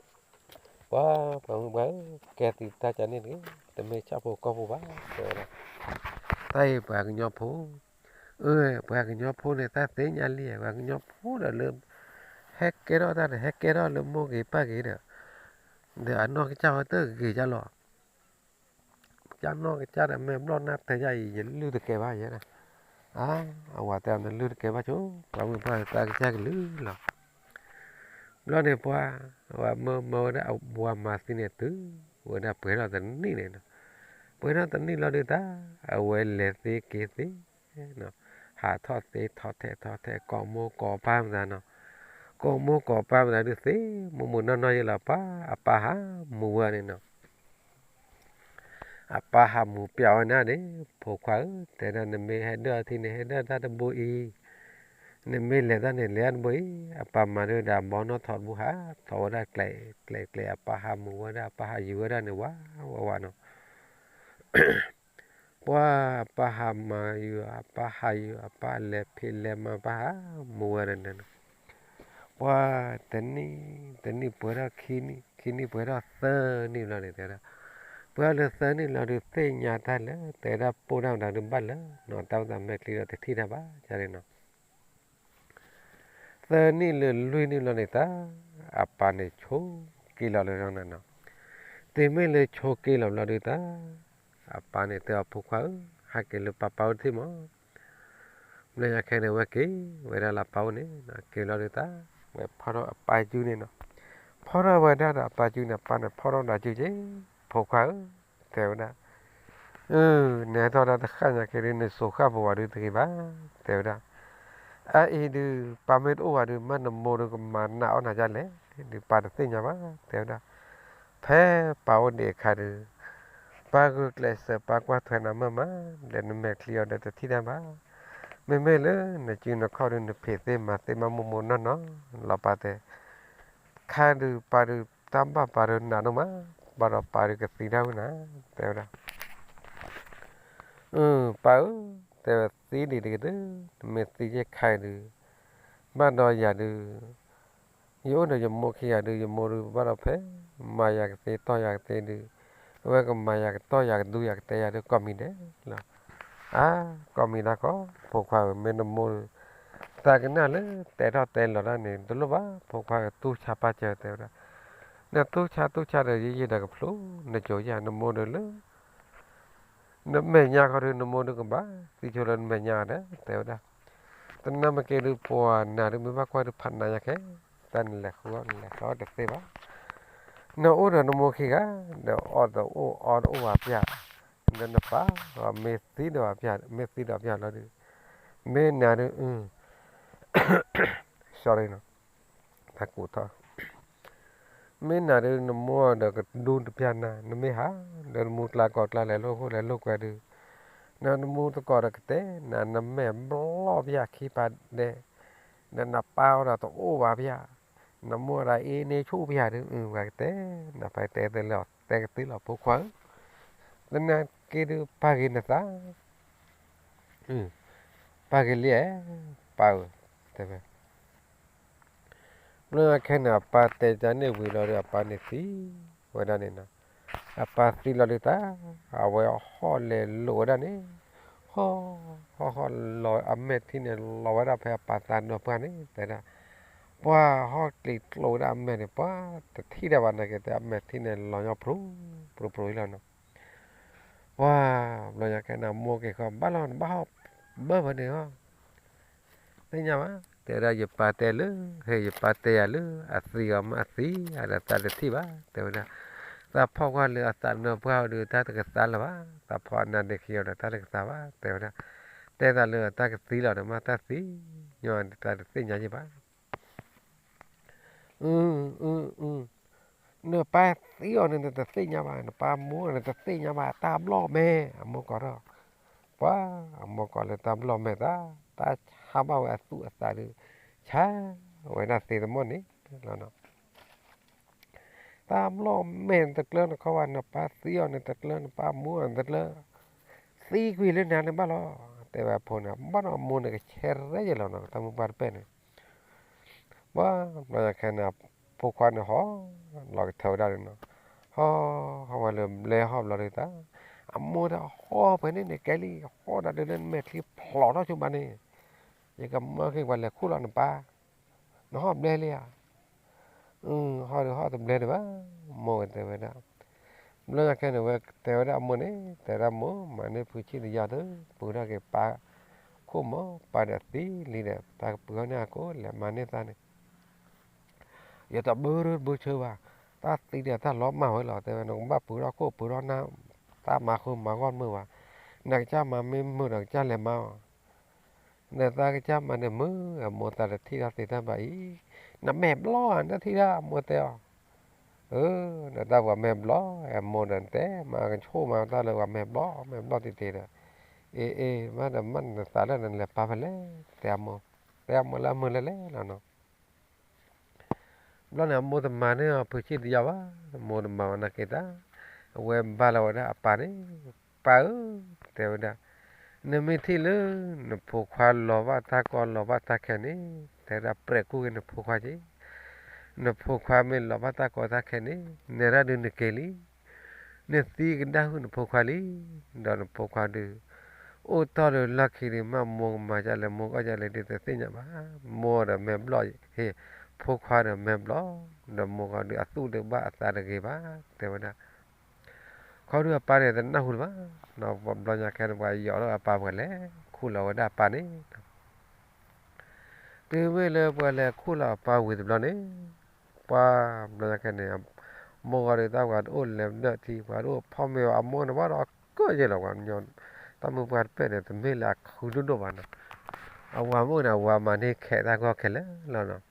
ပှၤ ပှၤမုၢ်ပှၢ်ဧၢ, ကဲသံတၢ်ကန့ၣ်တဂ့ၤ, တမ့ၢ်ဆၣ်ဖိကီၢ်ဖိဘၣ် တဲဝဲဒၣ်, တၢ်အံၤပှၤကညီဖိ, အၢ ပှၤကညီဖိန့ၣ် တၢ်သ့ၣ်ညါလံ, ပှၤကညီဖိဒီးလၢ ဟဲကဲထီၣ်တၢ်န့ၣ် ဟဲကဲထီၣ်လၢမိၢ်ဂ့ၤပၢ်ဂ့ၤဒီး, ဒီးအနီၢ်ကစၢ်ဝဲတဂ့ၤယါလီၤ ကစၢ်နီၢ်ကစၢ်ဒီး မ့ၢ်ဘျီၣ်နၢ်တဲယါအံၤ ယလုၢ်တကဲဘၣ်ယဲဒၣ်, အါ, အဝၤတဲအီၤ နလုၢ်တကဲဘၣ်ဆိ, ပှၤမုၢ်ပှၢ်တၢ်ကစၢ်ကလုၢ်လီၤ, ဘျီန့ၣ်ပှၤ, အဝၤမၢမၢဝဲဒၣ်အဝၤမၤသံန့ၣ်တုၤ, ဝဲဒၣ်ပှဲၤထီၣ်တနံၣ်န့ၣ်နီၤ, ပှဲၤထီၣ်တနံၣ်လီၤဒုးတၢ်, အဝဲလဲၤသ့က့ၤသ့ ဟးထီၣ်သ့ထီၣ်ထဲထီၣ်ထဲ ကိးမိၢ်ကိးပၢ်မတၤနီၤ, ကိးမိၢ်ကိးပၢ်မတၤဒုးသ့, မိၢ်မိၢ်နီၢ်နီၢ်ယဲလီၤပၢ်, အပၢ်ဟးမူဝဲန့ၣ်နီၤ, အပၢ်ဟးမူပျးဝဲန့ၣ်န့ၣ်, ဖိခွါဧၢ, တဲဒၣ်နမ့ၢ်ဟဲဒၢၣ်အထံန့ၣ် ဟဲဒၢၣ်တၢ်တဘိအံၤ, နမ့ၢ်လဲၤတၢ်န့ၣ် လဲၤတၢ်တဘိအံၤ, အပၢ်မၤဒၢၣ်ဒီးအဘီနီၢ်ထီၣ်တဘိဟး, ထီၣ်ဝဲဒၣ်ကျဲးကျဲးကျဲး အပၢ်ဟးမူဝဲဒၣ် အပၢ်ဟးယူၤဝဲဒၣ်န့ၣ် ဝးဝးဝးနီၤ ပှၤအပၢ်ဟးမၤယုၤ အပၢ်ဟးယုၤ အပၢ်လဲၤဖံးလဲၤမၤ ပၢ်ဟးမူဝဲဒၣ်န့ၣ်, ပှၤတနံၣ်, တနံၣ်ပှဲၤထီၣ်ခံနံၣ်, ခံနံၣ်ပှဲၤထီၣ်သၢနံၣ်ဘျီန့ၣ်တဲဒၣ်, ပှဲၤထီၣ်လၢသၢနံၣ်လီၤဒုးသ့ၣ်ညါတၢ်လၢ တဲဒၣ်ပိၢ်တၢ်မတၤဒုးဘၣ်လၢနီၤ တၢ်အိၣ်သးမဲာ်ချံဒီးတထံၣ်တၢ်ဘၣ် ယါန့ၣ်နီၤ သၢနံၣ်လၢလွံၢ်နံၣ်လီၤန့ၣ်တၢ်, အပၢ်န့ၣ်ဆိးက့လီၤလၢနီၤ, တုၤမ့ၢ်လၢဆိးက့လီၤဘျီဒုးတၢ်, အပၢ်န့ၣ်တဲအီၤ ဖိခွါဧၢ, ဟဲက့ၤလၢပၢ်ပၢ်အိၣ်တထံၣ်မး, ဘျီညါခဲန့ၣ် ဝဲက့ၤဝဲဒၣ်လၢအပၢ်အိၣ်န့ၣ်, က့ၤလီၤဒုးတၢ်, ဝဲဖီၣ်ထီၣ်အပၢ်စုန့ၣ်နီၤ, ဖီၣ်ထီၣ်ဝဲဒၣ်ဒီးအပၢ်စုန့ၣ် အပၢ်န့ၣ်ဖီၣ်ထီၣ်ဒီးစုက့, ဖိခွါဧၢ, တဲဝဲဒၣ် နဟဲထီၣ်တၢ်တဃၣ်ညါက့ၤဒုး နစိၤဃၣ်ပဝးဒုးတဂ့ၤဘၣ်, တဲဝဲဒၣ်, အအံၤဒုး ပၢ်မ့ၢ်တအိၣ်ဘၣ်ဒုး မ့ၢ်နမိၢ်ဒုးကမၤနးအီၣ်နၤဒ်လဲၣ်, ဒုးပၢ်တသ့ၣ်ညါဘၣ်, တဲဝဲဒၣ်, ဖဲပၢ်အိၣ်ဒံးအခါဒုး ပၢ်ဂုာ်ကျဲးစၢး ပၢ်ကွၢ်ထွဲနၤမၢ်မး, ဒီးနမဲာ်ချံအီၤဒီးတထံၣ်တၢ်ဘၣ်, မ့မ့ၢ်လၢနစုနခီၣ်ဒုး နဖံးသ့မၤသ့မးမိၢ်မိၢ်နီၢ်နီၢ်, လီၤပၢ်တဲ ခါဒုးပၢ်ဒုး တၢ်ဘၣ်ပၢ်ဒုးနးဒိၣ်မး, ဘၣ်ဒီးပၢ်ဒုးကသံတၢ်ဝဲနၤ, တဲဝဲဒၣ်, ပၢ်ဧၢ, တဲဝဲသံဒံးတက့ၢ်ဒုး, နမ့ၢ်သံယဲၢ်ခါအံၤဒုး, ဘၣ်ဒီးယၤဒုး, ယအိၣ်ဒီးယမိၢ်ခံဂၤဒုး ယမိၢ်ဒုးဘၣ်ဒီးဖဲ မၤယၤကသ့တီၢ်ယၤကသ့ဒုး, အဝဲကမၤယၤကတီၢ်ယၤကဒူယၤကတဲယၤဒုး ကိးမံၤဒဲးလီၤ, အါ, ကိးမံၤဒၣ်ကီး, ဖိခွါဧၢ မ့ၢ်နမိၢ်ဒုး, သးကနၣ်လၢတဲထီၣ်တဲလီၤတၢ်န့ၣ် တလိၣ်ဘၣ်, ဖိခွါဧၢ တူၢ်ဆါပၢ်စၢၤ တဲဝဲဒၣ်, နတူၢ်ဆါတူၢ်ဆါဒီး ယံာ်ယံာ်ဒီးကဖျိ နကိၤယၤ နမိၢ်ဒုးလၢ နမဲာ်ညါခီဒုး နမိၢ်ဒုးကဘၣ်သံဆိလၢနမဲာ်ညါဒီး တဲဝဲဒၣ်, တနၢ်မ့ၢ်က့ဒုး ပှၤနၤဒုး မ့ၢ်ဘၣ်ကွၢ်ဒုး ဖးနးညါခဲ, တၢ်နလဲၤဃုအီၣ် နလဲၤဃုအီၣ်တသ့ဘၣ်, နအိၣ်ဒီးနမိၢ်ခံဂၤ, ဒီးအီၣ်တအိၣ်အီတအိၣ်ဘၣ်ပျၢ်, ဒီးနပၢ် မ့ၢ်သံဒီးပျၢ် မ့ၢ်သံဒီးပျၢ်လီၤဒုး, မ့ၢ်နၤဒုး sorry နီၤ, တၢ်ကူးထီၣ် မ့ၢ်နၤဒုး နမိၢ်ဒီးကဒူတပျၢ်နၤ, နမ့ၢ်ဟး ဒီးနမူကျါကိးကျါ လဲၤလိာ်ခိၣ်လဲၤလိာ်ကွဲဒုး, နမူသကိးဒီးကတဲနၤ, နမဲာ်ဘျီၣ်ပျၢ်ခံပာ်ဒဲး, ဒီးနပၢ်အီၤဒီးတအိၣ်ဘၣ်ပျၢ်, နမိၢ်ဒီးအ့န့ဆူၣ်ပျၢ်ဒုး, ပှၤကတဲနၤ ပှၤတဲသ့လၢအီၤ တဲကသ့လီၤ ဖိခွါဧၢ, သနာ်က့ဒုး ပာ်ဂ့ၤနသး ပာ်ဂ့ၤလံဧါ, ပၢ်ဧၢ, တဲဝဲ ဘျီခဲန့ၣ် အပၢ်တဲတၢ်န့ၣ်ဝံၤလီၤဒီး အပၢ်န့ၣ်သံဝဲဒၣ်န့ၣ်နီၤ, အပၢ်သံလီၤဒုးတၢ်, အဝဲဟီၣ်လဲၤလိာ်ဝဲဒၣ်န့ၣ်, ဟီၣ်, ဟီၣ်ဟီၣ်လီၤ အမဲာ်ထံန့ၣ်လီၤဝဲဒၣ်ဖဲအပၢ်သးဒီးပှၢ်န့ၣ် တဲဒၣ်, ပှၤဟီၣ်ကျံၤကျိဝဲဒၣ်အမဲာ်န့ၣ် ပှၤတထံၣ်တၢ်ဘၣ်နာ်က့ တဲအမဲာ်ထံၣ်န့ၣ် လီၤညီဖြူ ဖြူဖြူအံၤလီၤနီၤ. ပှၤဘျီညါခဲန့ၣ် အမိၢ်က့ၤဃီ ဘၣ်လီၤ နဘၣ်ဟီၣ်ဘၢဖဲန့ၣ်ဟီၣ် သ့ၣ်ညါဘၣ် တဲဝဲဒၣ် ယပၢ်တဲလၢ ဟဲ ယပၢ်တဲယၤလၢ အသံအီၤမ့ၢ်အသံ အဒီးသးတထံၣ်ဘၣ် တဲဝဲဒၣ်, သးဖီၣ်ကွၢ်လၢအသးနၢပှၢ်အီၤဒီး တၢ်တကသါလၢၤဘၣ်, သးဖီၣ်အနါဒ့ခံအီၤဒီး တၢ်တကသါဘၣ် တဲဝဲဒၣ်, တဲသးလၢတၢ်ကသံလီၤဒီး မ့ၢ်တၢ်သံညီဒီး တၢ်တသ့ၣ်ညါယဘၣ် အ အ အ နပၢ်သံအီၤန့ၣ် နတသ့ၣ်ညါဘၣ်, နပၢ်မိၢ်နတသ့ၣ်ညါဘၣ်, တၢ်ဘျီၣ်မဲာ် အမိၢ်ကိးထီၣ်, ပှၤ အမိၢ်ကိးလၢတၢ်ဘျီၣ်မဲာ်သး, တၢ်ဆါဘၣ်ဝဲအသူၣ်အသးဒီး ဆါဝဲဒၣ်သ့သမီၣ်န့ၣ်လီၤနီၤ. တၢ်ဘျီၣ်မဲာ်နတကျၢၤ နခီဝဲ နပၢ်သံအီၤနတကျၢၤ နပၢ်မိၢ်နတကျၢၤ, သံကွံာ်လၢနၤန့ၣ်ဘၣ်လီၤ, တဲဝဲအဖိန့ၣ်, ဘၣ်ဒီးအမိၢ်န့ၣ်ကဆဲးရဲယဲလီၤနီၤ, တၢ်မုၢ်ပှၢ်တပဲၣ်န့ၣ် ပှၤဘျီညါခဲန့ၣ် ဖိခွါန့ၣ်ဟီၣ်လီၤကထၢဝဲဒၣ်န့ၣ်နီၤ, ဟီၣ် ဟီၣ်ဝဲလၢဘျဲဟီၣ်ဘျီဒုးသး, အမိၢ်တဲ ဟီၣ်ဖဲန့ၣ်န့ၣ်ကဲလံ, ဟီၣ်ဒၣ်ဒုးလၢနမဲာ်ချံဖျိးထီၣ်ဆိဘၣ်န့ၣ်, ယကမၢက့ၤပှၤလဲၤခူၣ်လီၤနပၢ်, နဟီၣ်ဘျဲလံဧါ အ ဟီၣ်ဒုးဟီၣ်တဘျဲဒံးဘၣ်, မိၢ်ဝဲတဲဝဲဒၣ်, ဘျီညါခဲန့ၣ် ဝဲတဲဝဲဒၣ်အမိၢ်န့ၣ်, တဲဝဲဒၣ်မိၢ် မၤန့ၢ်ဖုဆံၣ်တယီၤသု, ပှ့ၤထီၣ်က့ၤပၢ်ခိၣ်မၢ်, ပၢ်ဒီးသံလံဒီး တၢ်ကပှ့ၤထီၣ်န့ၢ်အကိၣ် လဲၤမၤန့ၢ်သးန့ၣ် ယတဘၢဘၢဆၢဘၣ်, တၢ်သံဒီးတၢ်လီၤမၢ်ဝဲလီၤ, တဲဝဲ နကဘၣ်ပှ့ၤထီၣ်ခိၣ်ပှ့ၤထီၣ်နၢ်, တၢ်မၤဃုမၤဂီၢ်မုၢ်ဘၣ်, နကစၢ်မၤမ့ၢ်မုာ်ဒီးကစၢ်လဲၤမၤအီၤ, နသးကစၢ်မၤန့ၣ်မုာ်, အမိၢ်သးတထံၣ်တၢ်သ့တၢ်ဘၣ်အံၤ, နမဲာ်ဘျီၣ်နတထံၣ်တၢ် အမိၢ်တဲအီၤ, အ နတၢ်ပှၤမဲာ်ဘျီၣ်, အမိၢ်ဒီးတဲ မၤကဆိၣ်မၤတၢ်လၢပှၤမဲာ်ဘျီၣ် မဲာ်ဘျီၣ်တံၢ်တံၢ်ဒီး, အ့ အ့ မ့ၢ်ဒီးမ့ၢ်နသးလၢနလဲၤပာ်ဖဲလဲၣ်, တဲအမိၢ်, တဲအမိၢ်လၢအမုာ်လၢလဲၣ်လီၤနီၤ ဘျီန့ၣ် အမိၢ်တမၤန့ၢ်အီၤဖုဆံၣ်တယီၤဘၣ်, အမိၢ်တမၤဝဲနာ်က့တၢ်, အဝဲဘါလီၤဝဲဒၣ်အပၢ်န့ၣ်, ပၢ်ဧၢ, တဲဝဲဒၣ်, နမ့ၢ်ထံၣ်လၢ နဖိခွါလီၤဘၣ်တၢ်ကီလီၤဘၣ်တၢ်ခဲန့ၣ်, တဲဝဲဒၣ် ပြဲးကူၣ်က့ၤနဖိခွါက့ၤ, နဖိခွါမ့ၢ်လီၤဘၣ်တၢ်ကီတၢ်ခဲန့ၣ် နဲဒၣ်ဒုးနက့ၤလံ, နသံကဒါဟုၣ်နဖိခွါလံ, ဒီးနဖိခွါဒုး အိၣ်တီၢ်လၢလီၢ်ခံဒုး မ့ၢ်မိၢ်ကမၤဒ်လဲၣ် မိၢ်ကီၢ်ဒ်လဲၣ်ဒုးတသ့ၣ်ညါဘၣ်, မိၢ်ဒီးမဲာ်ဘျီၣ်, ဟ့ၣ်, ဖိခွါဒီးမဲာ်ဘျီၣ်, ဒီးမိၢ်ကီၢ်ဒုးအသူၣ်တဘၣ်အသးတဂ့ၤဘၣ်, တဲဝဲဒၣ်, ခီဒုးအပၢ်န့ၣ်တနၢ်ဟူလၢၤဘၣ်, ဘျီညါခဲန့ၣ် ပှၤယီၤထီၣ်အပၢ်ပှၤလဲၤခူၣ်လီၤဝဲဒၣ်အပၢ်န့ၣ် တုၤမ့ၢ်လၢပှၤလဲၤခူၣ်လီၤအပၢ်ဝံၤတဘျီန့ၣ်, ပှၤဘျီညါခဲန့ၣ်, မိၢ်ဂီၤဒုးတၢ်ပှၤတအိၣ်လဲၤဒၢၣ်ထံ ပှၤတအိၣ်ဖီၣ်မ့ၤအီၤ အမိၢ်န့ၣ်ဘၣ်ဒီးကၢၣ်ယဲၢ်လီၤပှၤညီ, တၢ်မုၢ်ပှၢ်တပဲၣ်န့ၣ် တမ့ၢ်လၢအခုဒိၣ်ဒိၣ်ဘၣ်နီၤ, အဝၤမုၣ်န့ၣ် အဝၤမၤန့ၢ်ခဲးတၢ်ဂီၢ်ခဲလၢာ်လီၤနီၤ,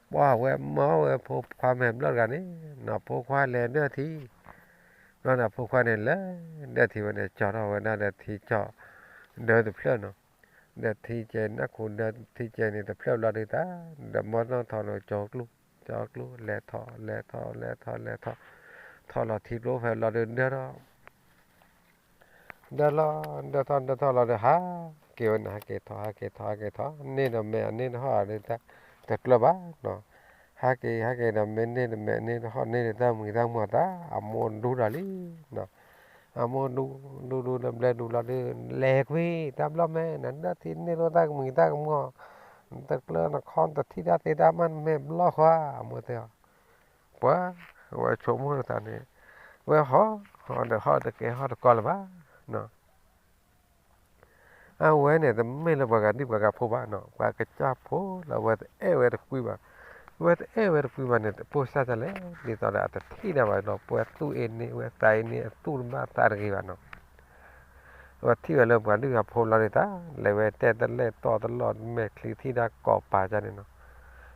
ပှၤဝဲမၢဝဲဖိခွါမဲာ်ဘျီၣ်တဂၤန့ၣ်, နီၤဖိခွါလဲၤဒၢၣ်ထံ, ဘျီန့ၣ်ဖိခွါန့ၣ်လဲၤဒၢၣ်ထံဝဲန့ၣ် ကၠီၤထီၣ်ဝဲဒၣ်ဒီးထံကၠီၤ ဒၢတဖျၢၣ်နီၤ, ဒီးထံကဲနၢ်ခူဒၢထံကဲန့ၣ်တဖျၢၣ်ဘျီဒုးတၢ်, ဒီးမီၢ်နီၢ်ထီၣ်လီၤကၠီၤကျိ, ကၠီၤကျိ လဲၤထီၣ် လဲၤထီၣ် လဲၤထီၣ် လဲၤထီၣ်, ထီၣ်လီၤထံကျိဖဲဘျီဒုးဒၢထီၣ် ဒၢလီၤ ဒၢထီၣ်ဒၢထီၣ်လီၤဒီး ဟးက့ၤဝဲန့ၣ် ဟးက့ၤထီၣ် ဟးက့ၤထီၣ် ဟးက့ၤထီၣ် န့ၢ်ဒီးမဲာ်န့ၢ်ဒီးဟီၣ်ဒီး တကျၢၤဘၣ်နီၤ, ဟးက့ၤ ဟးက့ၤဒီးမ့ၢ်န့ၢ်ဒီးမဲာ်န့ၢ်ဒီးဟီၣ်န့ၢ်ဒီးတၢ်မုာ်တၢ်မီၢ်သး အမိၢ်ဒူဒီးလံနီၤ, အမိၢ်ဒူ ဒူဒူဒီးဘျဲဒူလီၤဒီး လဲၤကွံာ်တၢ်ဘျီၣ်မဲာ် နဒၢထံန့ၢ်လိာ်တၢ်မုာ်တၢ်ကမီၢ်, နတကျၢၤနခီနတထံၣ်တၢ်သ့တၢ်ဘၣ် မဲာ်ဘျီၣ်ဃီ အမိၢ်တဲအီၤ ပှၤ ဝဲဆိကမိၣ်သးန့ၣ်, ဝဲဟီၣ် ဟီၣ်ဒီးဟီၣ်တကဲဟီၣ်တကီလၢၤဘၣ်နီၤ, အဝဲန့ၣ် တမ့ၢ်လၢပှၤဂၤဒံၣ်ပှၤဂၤဖိဘၣ်နီၤ, ပှၤကစၢ်ဖိလၢအဝဲတအဲၣ်ဝဲတကွံဘၣ်, ဝဲတအဲၣ်ဝဲတကွံဘၣ်န့ၣ် တပိၢ်စၢ်တၢ်လဲၣ်, ဒ်သိးဒီးအတထံၣ်တၢ်ဘၣ်ဒီး ပှၤသူၣ်အ့န့ၢ်ဝဲသးအ့န့ၢ် အသူၣ်တဘၣ်သးတဂ့ၤဘၣ်နီၤ ဝဲထံၣ်ဝဲလၢပှၤဒုၣ်ပှၤဖိလီၤဒုးတၢ် လဲၤဝဲတဲတလဲၣ်တီတလီၢ် မဲာ်ချံထံၣ်တၢ်ကိးပာ်ကန့ၣ်နီၤ,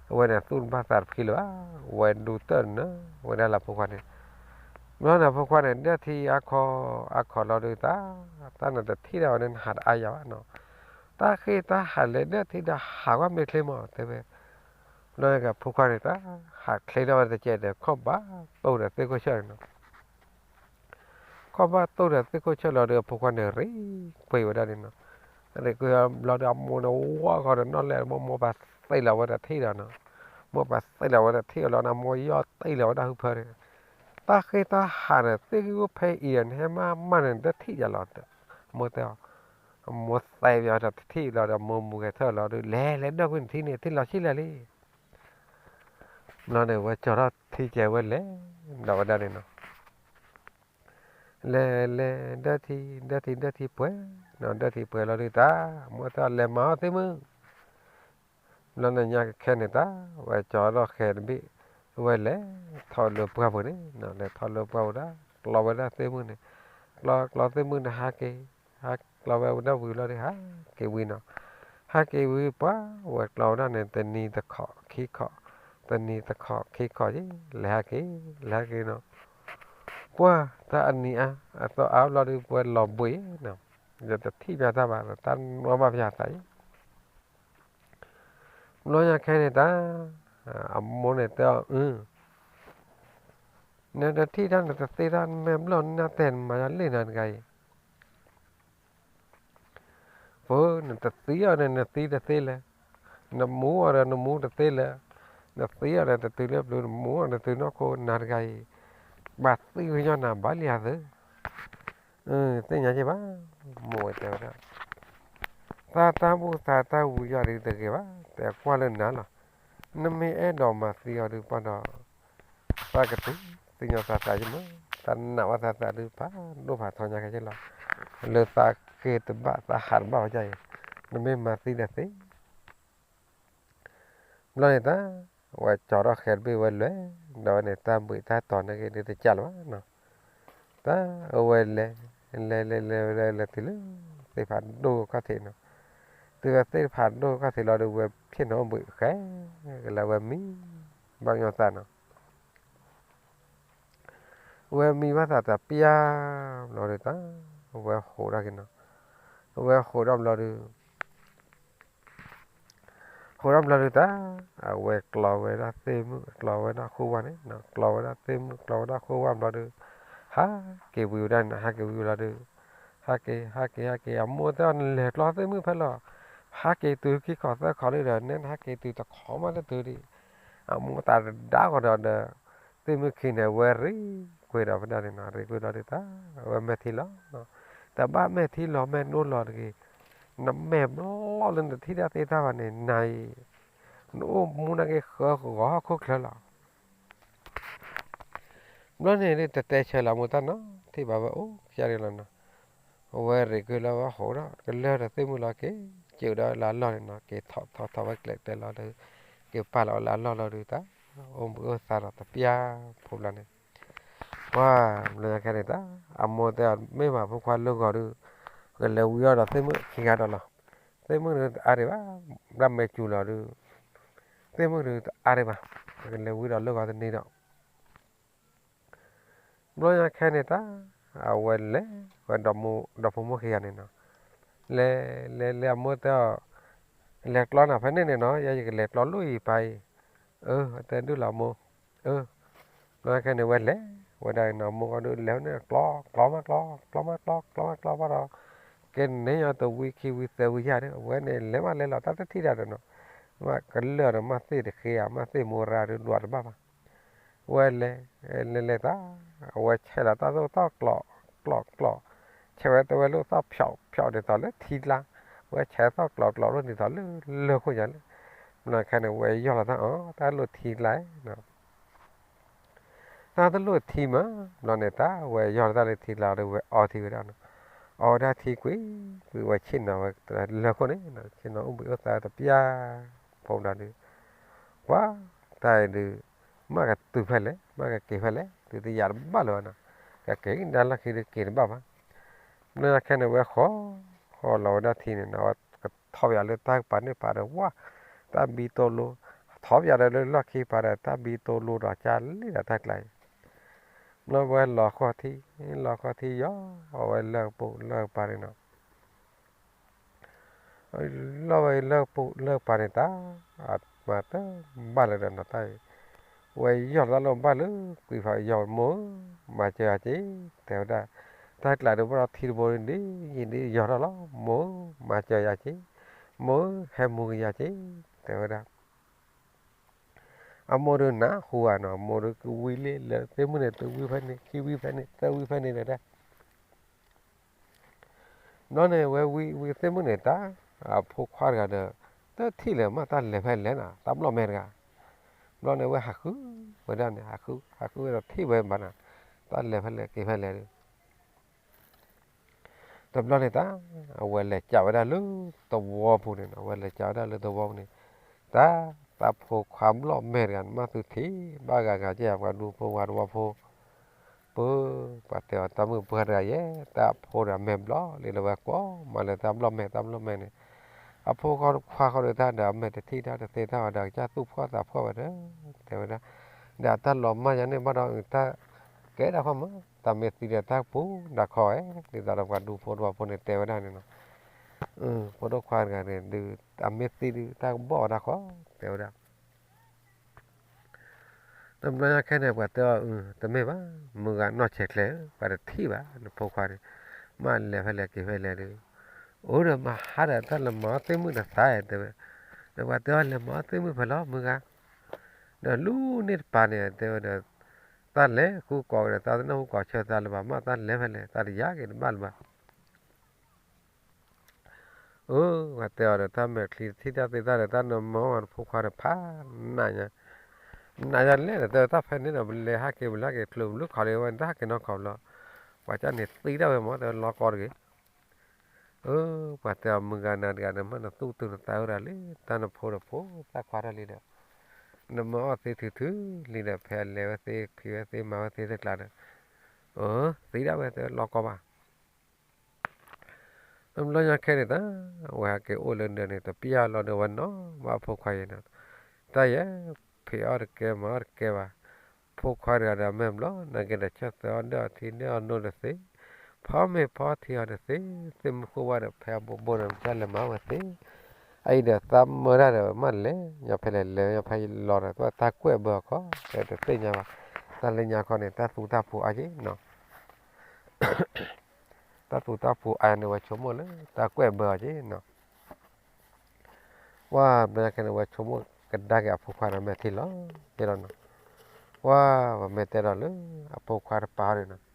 အဝဲန့ၣ်သူၣ်တဘၣ်သးတဖှံလၢၤဘၣ်, ဝဲဒူတၢၢ်နၢၤဝဲဒၣ်လၢဖိခွါန့ၣ်, ဘျီန့ၣ်ဖိခွါန့ၣ် ဒၢထံအါခီ အါခီလီၤဒုးတၢ်, တၢ်နတထံၣ်တၢ်ဝဲန့ၣ် နဟးတအါယၤဘၣ်နီၤ, တၢ်ဃ့တၢ်ဟးလဲၤဒၢထံဒီးဟးကွၢ်မ့ၢ်ချ့မး တဲဝဲ, ဘျီန့ၣ်ဖိခွါန့ၣ် တၢ်ဟးချ့ထီၣ်ဝဲတကဲးဒီး ခီၣ်ဘၣ်တိၢ်ဒီးသ့ၣ်ခိၣ်ဆၢၣ်န့ၣ်နီၤ ခီၣ်ဘၣ်တိၢ်ဒီးသ့ၣ်ခိၣ်ဆၢၣ်လီၤဒီး အဖိခွါန့ၣ် ရံကွံာ်ဝဲဒၣ်န့ၣ်နီၤ, ရံကွံာ်ဘျီဒီး အမိၢ်န့ၣ် ဝီဃီဒီး နီၣ်လဲၣ် မိၢ်မိၢ်ပၢ်သ့လီၤဝဲဒၣ်ထံၣ်ဒီးနီၤ, မိၢ်ပၢ်သ့လီၤဝဲဒၣ်ထံၣ်အီၤလီၤန့ၣ် အမိၢ်ယီၢ်တ့ၢ်လီၤဝဲဒၣ်ဟုဖၢန့ၣ်, တၢ်ဃ့တၢ်ဟးန့ၣ် သ့ၣ်ဂံၢ်အိၣ်ဖဲအံၤဒီး နဟဲမၤမးန့ၣ် နတထံၣ်ယၤလီၤ, အမိၢ်တဲအီၤ, အမိၢ်သဲပယီၤဒီးတထံၣ်လီၤဒီး အမိၢ်မူဂဲၤထၢၣ်လီၤဒီး လဲၤလဲၤဒၢကွံာ်နထံၣ်န့ၣ် ထံၣ်လီၤဆံးလဲၣ်လံ အ ဘျီန့ၣ် ဝဲကၠီၤထီၣ်ထံကဲးဝဲလဲၤဒီးဝဲဒၣ်န့ၣ်နီၤ, လဲၤလဲၤဒၢထံ ဒၢထံဒၢထံပှဲၤနီၤ, ဒၢထံပှဲၤလီၤဒုးတၢ် အမိၢ်တဲအီၤ လဲၤမၤအီၣ်သ့ၣ်မုၣ် ဘျီန့ၣ်ညါခဲန့ၣ်တၢ် ဝဲကၠီၤထီၣ်ဃဲးတဘ့ၣ်, ဝဲလဲၤထီၣ်လၢပှၢ်ပူၤန့ၣ်, လဲၤထီၣ်လၢပှၢ်ပူၤဒၣ် ကျီဝဲဒၣ်သ့ၣ်မုၣ်န့ၣ်, ကျီကျီသ့ၣ်မုၣ်န့ၣ် ဟးက့ၤ, ဟးကျီဝဲဒၣ်ဝံၤလီၤဒီး ဟးက့ၤဝံၤနီၤ, ဟးက့ၤဝံၤပှၢ် ဝဲကျီဝဲဒၣ်န့ၣ် တနံၤတခီၣ်ခံခီၣ်, တနံၤတခီၣ်ခံခီၣ်က့ၤ လဲၤဟးက့ၤ, လဲၤဟးက့ၤနီၤ, ပှၢ်တၢ်အနံၤအါ အသီအါဘျီဒီး ပှဲၤလီၤဘှံးနီၤ, ယတထံၣ်ပျးတၢ်ဘၣ် တၢ်နီၣ်ဘၣ်ပယၤသးအံၤ ဘျီညါခဲန့ၣ်တၢ် အမိၢ်န့ၣ်တဲအီၤ အၢ နတထံၣ်တၢ်နတသ့တၢ် မ့ၢ်ဘျီၣ်နၢ်တဲနမၤယၤလံနၤတဂၤအံၤ, ဖိ နတသံအီၤဒီးနသံတသ့လၢၤ, နမူအီၤဒီးနမူတသ့လၢၤ, နသံအီၤဒီးတတုၤလၢပျုၤ နမူအီၤတတုၤနီၢ်ခိနၤတဂၤအံၤ, ဘၣ်သံဝံၤညီနၤဘၣ်လံဧါသၢ သ့ၣ်ညါက့ၤဘၣ်, မိၢ်ဝဲတဲဝဲဒၣ်, သးတၢ်ဘူၣ်သးတၢ်ဝံၤယီၤဒ်တဂ့ၤဘၣ်, တဲကွၢ်လၢနၤလီၤ, နမ့ၢ်အဲၣ်ဒိးမၤသံအီၤဒုးပှၢ်ဒီး, သးကတုၤသ့ၣ်ညါသးသးယမ့ၢ်, သးနာ်ဝဲသးသးဒုးဖးဒိၣ်ဖးထီညါခဲက့ၤလီၤ, လၢသးဃ့တဘၣ်သးဟးတဘၣ်ဝဲဒ်အံၤ, နမ့ၢ်မၤသံဒီးသ့ ဘျီန့ၣ်တၢ် ဝဲကၠီၤထီၣ်ဃဲးတဘ့ၣ်ဝဲလဲၤ, ဒီးဝဲန့ၣ်တၢ်ဘှံးတၢ်တီၤန့ၣ်က့ၤဒ်တကးလၢၤဘၣ်နီၤ, တၢ်အဝဲလဲၤ, လဲၤလဲၤလဲၤဝဲဒၣ်လဲၤတုၤလၢ သ့ၣ်ဖးဒိၣ်ခီၣ်ထံးနီၤ, တုၤဝဲသ့ၣ်ဖးဒိၣ်ခီၣ်ထံးလီၤဒီး ဝဲဆ့ၣ်နီၤအိၣ်ဘှံးဃဲး, ကလဲၤဝဲမံဘၣ်ညီသးနီၤ ဝဲမံဘၣ်သးတပျၢ်ဘျီဒုးတၢ်, ဝဲဟိးထီၣ်က့ၤနီၤ, ဝဲဟိးထီၣ်ဘျီဒုး, ဟိးထီၣ်ဘျီဒုးတၢ်, အဝဲကျီဝဲဒၣ်သ့ၣ်မုၣ် ကျီဝဲဒၣ်ဃိဝါန့ၣ်, ကျီဝဲဒၣ်သ့ၣ်မုၣ် ကျီဝဲဒၣ်ဃိဝါဘျီဒုး, ဟးက့ၤဝံၤဝဲဒၣ်န့ၣ် ဟးက့ၤဝံၤဝဲလီၤဒုး, ဟးက့ၤ ဟးက့ၤ ဟးက့ၤ အမိၢ်တဲအီၤ နလဲၤကျီသ့ၣ်မုၣ်ဖဲလဲၣ်, ဟးက့ၤတုၤခံခီၣ်သၢခီၣ်လံဒီး နဲနဟးက့ၤတုၤတခီမးတတုၤဒံး, အမိၢ်သးတဒါဃီဒီးဒီး သ့ၣ်မုၣ်ခံန့ၣ် ဝဲရံကွံာ်ဒီးဖဲဒၣ်န့ၣ်နီၤ, ရံကွံာ်လီၤဒုးတၢ်, အဝဲမဲာ်ထံလီၤ, တဘၣ်မဲာ်ထံလီၤ မဲာ်နအိၣ်လီၤတဂ့ၤ, နမဲာ်ဘျီလၢနတထံၣ်တၢ်သ့တၢ်ဘၣ်န့ၣ် နၤအံၤ, နအိၣ်မူနာ်က့ဃၢကဂီၤဟီၣ်ခိၣ်ချၢလီၤ. ဘျီန့ၣ်ဒုး တတဲဆၢလၢအမိၢ်တၢ်နီတထံၣ်ဘၣ် ဝဲအိၣ်ကစၢ်ဒၣ်လီၤနီၤ, အဝဲရံကွံာ်လီၤဝဲဟိးဒီး ကလၢာ်ဒီးသ့ၣ်မုၣ်လီၤက့ၤ, က့ၤဝဲဒီးလၢအလီၢ်န့ၣ်နီၤ, က့ၤထီၣ်ထီၣ်ထီၣ်ဝဲကျဲးကျဲးလီၤဒီး, က့ၤပာ်လီၤဝဲလၢအလီၢ်လီၤဒုးတၢ်, အိၣ်ဘှံးအိၣ်သါဒီးတပျၢ်ဖိဘျီန့ၣ်, ပှၢ်ဘျီညါခဲန့ၣ်တၢ်, အမိၢ်တဲအီၤ မ့ၢ်မးဖိခွါလၢဂီၤဒုး, ကလဲၤဝံအီၣ်ဒီးသ့ၣ်မုၣ်ခံဂၤဒီးလီၤ, သ့ၣ်မုၣ်ဒုးတအါဒံးဘၣ်, ဘျၣ်မဲာ်စူၤလီၤဒုး, သ့ၣ်မုၣ်ဒုးတအါဒံးဘၣ်, ကလဲၤဝံဒီးလၢဂီၤတနံၤဒီး ဘျီညါခဲန့ၣ်တၢ်, အဝဲလဲၤဝဲဒီးဖိမုၣ်ခံဂၤန့ၣ်နီၤ, လဲၤလဲၤလဲၤ အမိၢ်တဲအီၤ, လဲၤကျီနၤဖဲန့ၣ်န့ၣ်နီၤ, ယဲယကလဲၤကျီလိၣ်အံၤပၢ်အံၤ, အၢ တဲဒုၣ်လီၤမိၢ်, အၢ, ဘျီညါခဲန့ၣ်ဝဲလဲၤဝဲဒၣ်နီၤ, မိၢ်ကီၢ်ဒုးလဲၤန့ၣ် ကျီ ကျီမးကျီ ကျီမးကျီ ကျီမးကျီဘၣ်ဒီး, ကဲန့ၣ်ညီတဝံခံဝံသၢဝံယၢ်ဒီး အဝဲန့ၣ်လဲၤမးလဲၤလီၤတၢ်တထံၣ်ဒၣ်ဒီးနီၤ, မ့ၢ်ကလၢာ်ဒီးမ့ၢ်သ့ၣ်တဃ့ဧါ မ့ၢ်သ့ၣ်မူရၤဒုးဒွးတဘၣ်ဘၣ် ဝဲလဲၤ, လဲၤလဲၤတၢ်, အဝဲဆဲးလီၤတၢ်သိၣ်သီၣ်ကျီးကျီးကျီး, ဆဲးဝဲတဲဝဲလိၣ်သီၣ်ဖျိးဖျိးဒ်သိးလၢထံကျါ, ဝဲဆဲးသီၣ်ကျီးကျီးလိၣ်ဒ်သိးလၢလၢၢ်ခိၣ်ညါလၢ, ဘျီခဲန့ၣ် ဝဲယီၢ်လီၤတၢ်အီၤ တၢ်လိၣ်ထံကျါနီၤ, တၢ်တလိၣ်ထံမး, ဘျီန့ၣ်တၢ် ဝဲယီၢ်လီၤတၢ်လၢထံကျါဒီး ဝဲအီထံဝဲဒၣ်နီၤ, အီဝဲဒၣ်ထံကွံာ်, ဝဲဆ့ၣ်နီၤဝဲလၢၢ်ခိၣ်န့ၣ်, ဆ့ၣ်နီၤအိၣ်ဘှံးအိၣ်သါတပျၢ်, ဖိဘျီဒုး, ပှၢ်တၢ်အံၤဒုး, မ့ၢ်ကတုၤဖဲလဲၣ် မ့ၢ်ကက့ၤဖဲလဲၣ် တုၤတယၤတဘၣ်လၢၤဘၣ်နီၤ, ကက့ၤဒၣ်လီၢ်ခံဒုးက့ၤတဘၣ်ဘၣ်, ဘျီခဲန့ၣ် ဝဲဃီ, ဃီလီၤဝဲဒၣ်ထံန့ၣ်နီၤ, ဝဲကထီၣ်ပယီၤလၢတၢ်ကပၤန့ၣ်ပၤဒီး ဝါ, တၢ်ဘံတိလိ, ထီၣ်ပယီၤဒီးလၢလီၢ်ခံပၤဒီး တၢ်ဘံတိလိဒီးကၢ်လံဒီးတၢ်ကျါအံၤ, ဘျီဝဲလီၤဃီထံ, လီၤဃီထံယီၤ, အဝဲလၢကပိာ်လၢကပၤန့ၣ်နီၤ လီၤဝဲလၢပူၤလၢပၤန့ၣ်တၢ်, မၤတဘၣ်လၢၤဒီးနီၤတၢ်အံၤ, ဝဲယီၢ်လီၤတၢ်လၢဘၣ်လၢကွံာ်ဖးယီၤမိၢ်ဧၢ, မၤစၢၤယၤက့ၤ, တဲဝဲဒၣ်, တၢ်ကျးဒုးဘၣ်ဒီးထံတဘိန့ၣ်ဒ်ယံၤဒ်ယီၤထီၣ်လီၤ, မိၢ်ဧၢ, မၤစၢၤယၤက့ၤ, မိၢ်ဧၢ, ဟဲမူကယၤက့ၤ, တဲဝဲဒၣ် အမိၢ်ဒုးနၢ်ဟူဧါနီၤ, အမိၢ်ဒုးကဝံလံလၢသ့ၣ်မုၣ်န့ၣ် တဝံဖဲန့ၣ် ခံဝံဖဲန့ၣ် သၢဝံဖဲန့ၣ်ဒီးတၢ် ဘျီန့ၣ် ဝဲဝံဝံသ့ၣ်မုၣ်န့ၣ်တၢ်, အဖိခွါတဂၤဒီး, တထံၣ်လၢၤမးတၢ်လဲၤဖဲလဲၣ်နီၤ, တၢ်ဘျီၣ်မဲာ်တဂၤ, ဘျီန့ၣ်ဝဲဟးဃုဝဲဒၣ်န့ၣ် ဟးဃုဝဲဒီးထံၣ်ဝဲဘၣ်နၤ, တၢ်လဲၤဖဲလဲၣ်က့ၤဖဲလဲၣ်ဒီး တဘျီန့ၣ်တၢ် အဝဲလဲၤကးဝဲဒၣ်လၢသဝီပူၤန့ၣ်နီၤ, အဝဲလဲၤကးဝဲဒၣ်လၢသဝီပူၤန့ၣ်, တၢ် တၢ်ဖိခွါဘျီၣ်မဲာ်တဂၤန့ၣ် မ့ၢ်သုထံၣ်ဘၣ်ဂၤဂၤကဲ ပှၤဒူဖိဝၤသဝီဖိ, ပၢ် ပှၤတဲအီၤ တၢ်မုၣ်ပှၢ်တဂၤယဲ, တၢ်အဖိဒီးအမဲာ်ဘျီၣ်လံလၢဝဲကွီၢ်မးလၢတၢ်ဘျီၣ်မဲာ် တၢ်ဘျီၣ်မဲာ်န့ၣ်, အဖိခွါဒီးအမဲာ်တထံၣ်တၢ်ဒီး ကစၢ်သူၣ်ဖှီၣ်သးဖှီၣ်ဝဲဒီး တဲဝဲဒၣ်, ဒီးတၢ်လီၤမၢ်ယၤန့ၣ်ဘၣ်ဒီး တၢ်ကဲဒၣ်ခီမး, တၢ်မ့ၢ်သံဒီးတၢ်ပူၤဒၣ်ခီဝဲ, ဒ်သိးဒီးပှၤဒူဖိသဝီဖိန့ၣ်တဲဝဲဒၣ်န့ၣ်နီၤ, ဖိဒိၣ်ခွါတဂၤန့ၣ်ဒုး အမ့ၢ်သံဒုး တၢ်ကဘီၣ်ဝဲဒၣ်ခီ, တဲဝဲဒၣ် တဘျီညါခဲန့ၣ် ပှၤတဲအီၤ တမ့ၢ်ဘၣ်, မုၢ်ဂၤနီၢ်ဆဲးကျဲၤ ပှၤတထံၣ်ဘၣ် နဖိခွါန့ၣ်, မ့ၢ်လဲၤဖဲလဲၣ်က့ၤဖဲလဲၣ်ဒီး, အိၣ်ဒီးမဟါဒီး တၢ်လဲၤမၤအီၣ်သ့ၣ်မုၣ်တသး တဲဝဲ, ဒီးပှၤတဲအီၤ လဲၤမၤအီၣ်သ့ၣ်မုၣ်ဖဲလဲၣ် မုၢ်ဂၤ, ဒီးလူၤန့ၢ်တပၤန့ၣ် တဲဝဲဒီး, တၢ်လဲၤဃုကိးကဒီး တၢ်တနၢ်ဟူကိးဆၢသးလၢၤဘၣ် မ့ၢ်တၢ်လဲၤဖဲလဲၣ် တၢ်တယါက့ၤတဘၣ်လၢၤဘၣ် အၢ ပှၤတဲအီၤဒီး တၢ်မဲာ်ချံတထံၣ်တၢ်သ့ၣ်တၢ်ဒီး တၢ်နမၤအီၣ်ဖိခွါဒီးဖးနးညါ, နးညါလဲၣ်ဒီး တဲတၢ်ဖဲန့ၣ်ဒီး ပလဲၤဟးက့ၤပလဲၤဟးက့ၤ ချုးဘျုးခီလံဝဲ တၢ်ဟးက့ၤနီၢ်ခီဘျီ, ပှၤကၢ်န့ၣ်သံဒၣ်ဝဲမ့ၢ် တဲဝဲလီၤကီတဂ့ၤ, အၢ ပှၤတဲအီၤ မုၢ်ဂၤနၤတဂၤန့ၣ် မ့ၢ်နသူၣ်တုၤနသးဝဲဒၣ်လံ တၢ်နဖိဒီးဖိသၣ်ခွါထီၣ်လံဒီး, နမၤအီၣ်သ့ထုးထုးလံဒီး ဖဲလဲၤဝဲသ့ ဖံးဝဲသ့ မၤဝဲသ့တကျါဒီး, အၢ သံဒၣ်ဝဲ တဲဝဲလီၤကီဘၣ် တဘျီညါခဲန့ၣ်တၢ် အဝဲဟဲက့ၤအိၣ်လၢနၢၤန့ၣ် တပျၢ်လီၤဒီး ဝဲနီၢ်ဘၣ်ဖိခွါအံၤန့ၣ်, တၢ်ယဲ ဖံးအီၣ်တကဲ မၤအီၣ်တကဲဘၣ်, ဖိခွါတဂၤဒီးမဲာ်ဘျီၣ် နာ်က့ဒီးဆၢသၢအီၣ်ဒၢၣ်အီထံဒၢၣ်အီနိတသ့, ဖီမ့ၤဖီထံအီၤတသ့, သ့ၣ်မုၢ်ဃိဝါဒီးဖဲအဘိဘိန့ၣ် ကစၢ်လဲၤမၤဝဲသ့, အအံၤဒီးသးမၢတၢ်ဒီး မ့ၢ်လဲၤညီဖဲလဲၣ် လဲၤညီဖဲလီၤဒီး သးကွဲးဘၢအီၤခီ တဲတသ့ၣ်ညါဘၣ်, တၢ်လၢညါခီန့ၣ် တၢ်သူတၢ်ပူၤအါက့နီၤ တၢ်သူတၢ်ပူၤအါန့ၣ် ဝဲဆိကမိၣ်လၢတၢ်ကွဲးဘၢအီၤက့နီၤ, ပှၤဘျီညါခဲန့ၣ် ဝဲဆိကမိၣ်ကဒါက့ၤအဖိခွါဒီးမဲာ်ထံလီၤ က့လီၤနီၤ, ပှၤ ပမ့ၢ်တဲဒီးလၢ အဖိခွါတပၤန့ၣ်နီၤ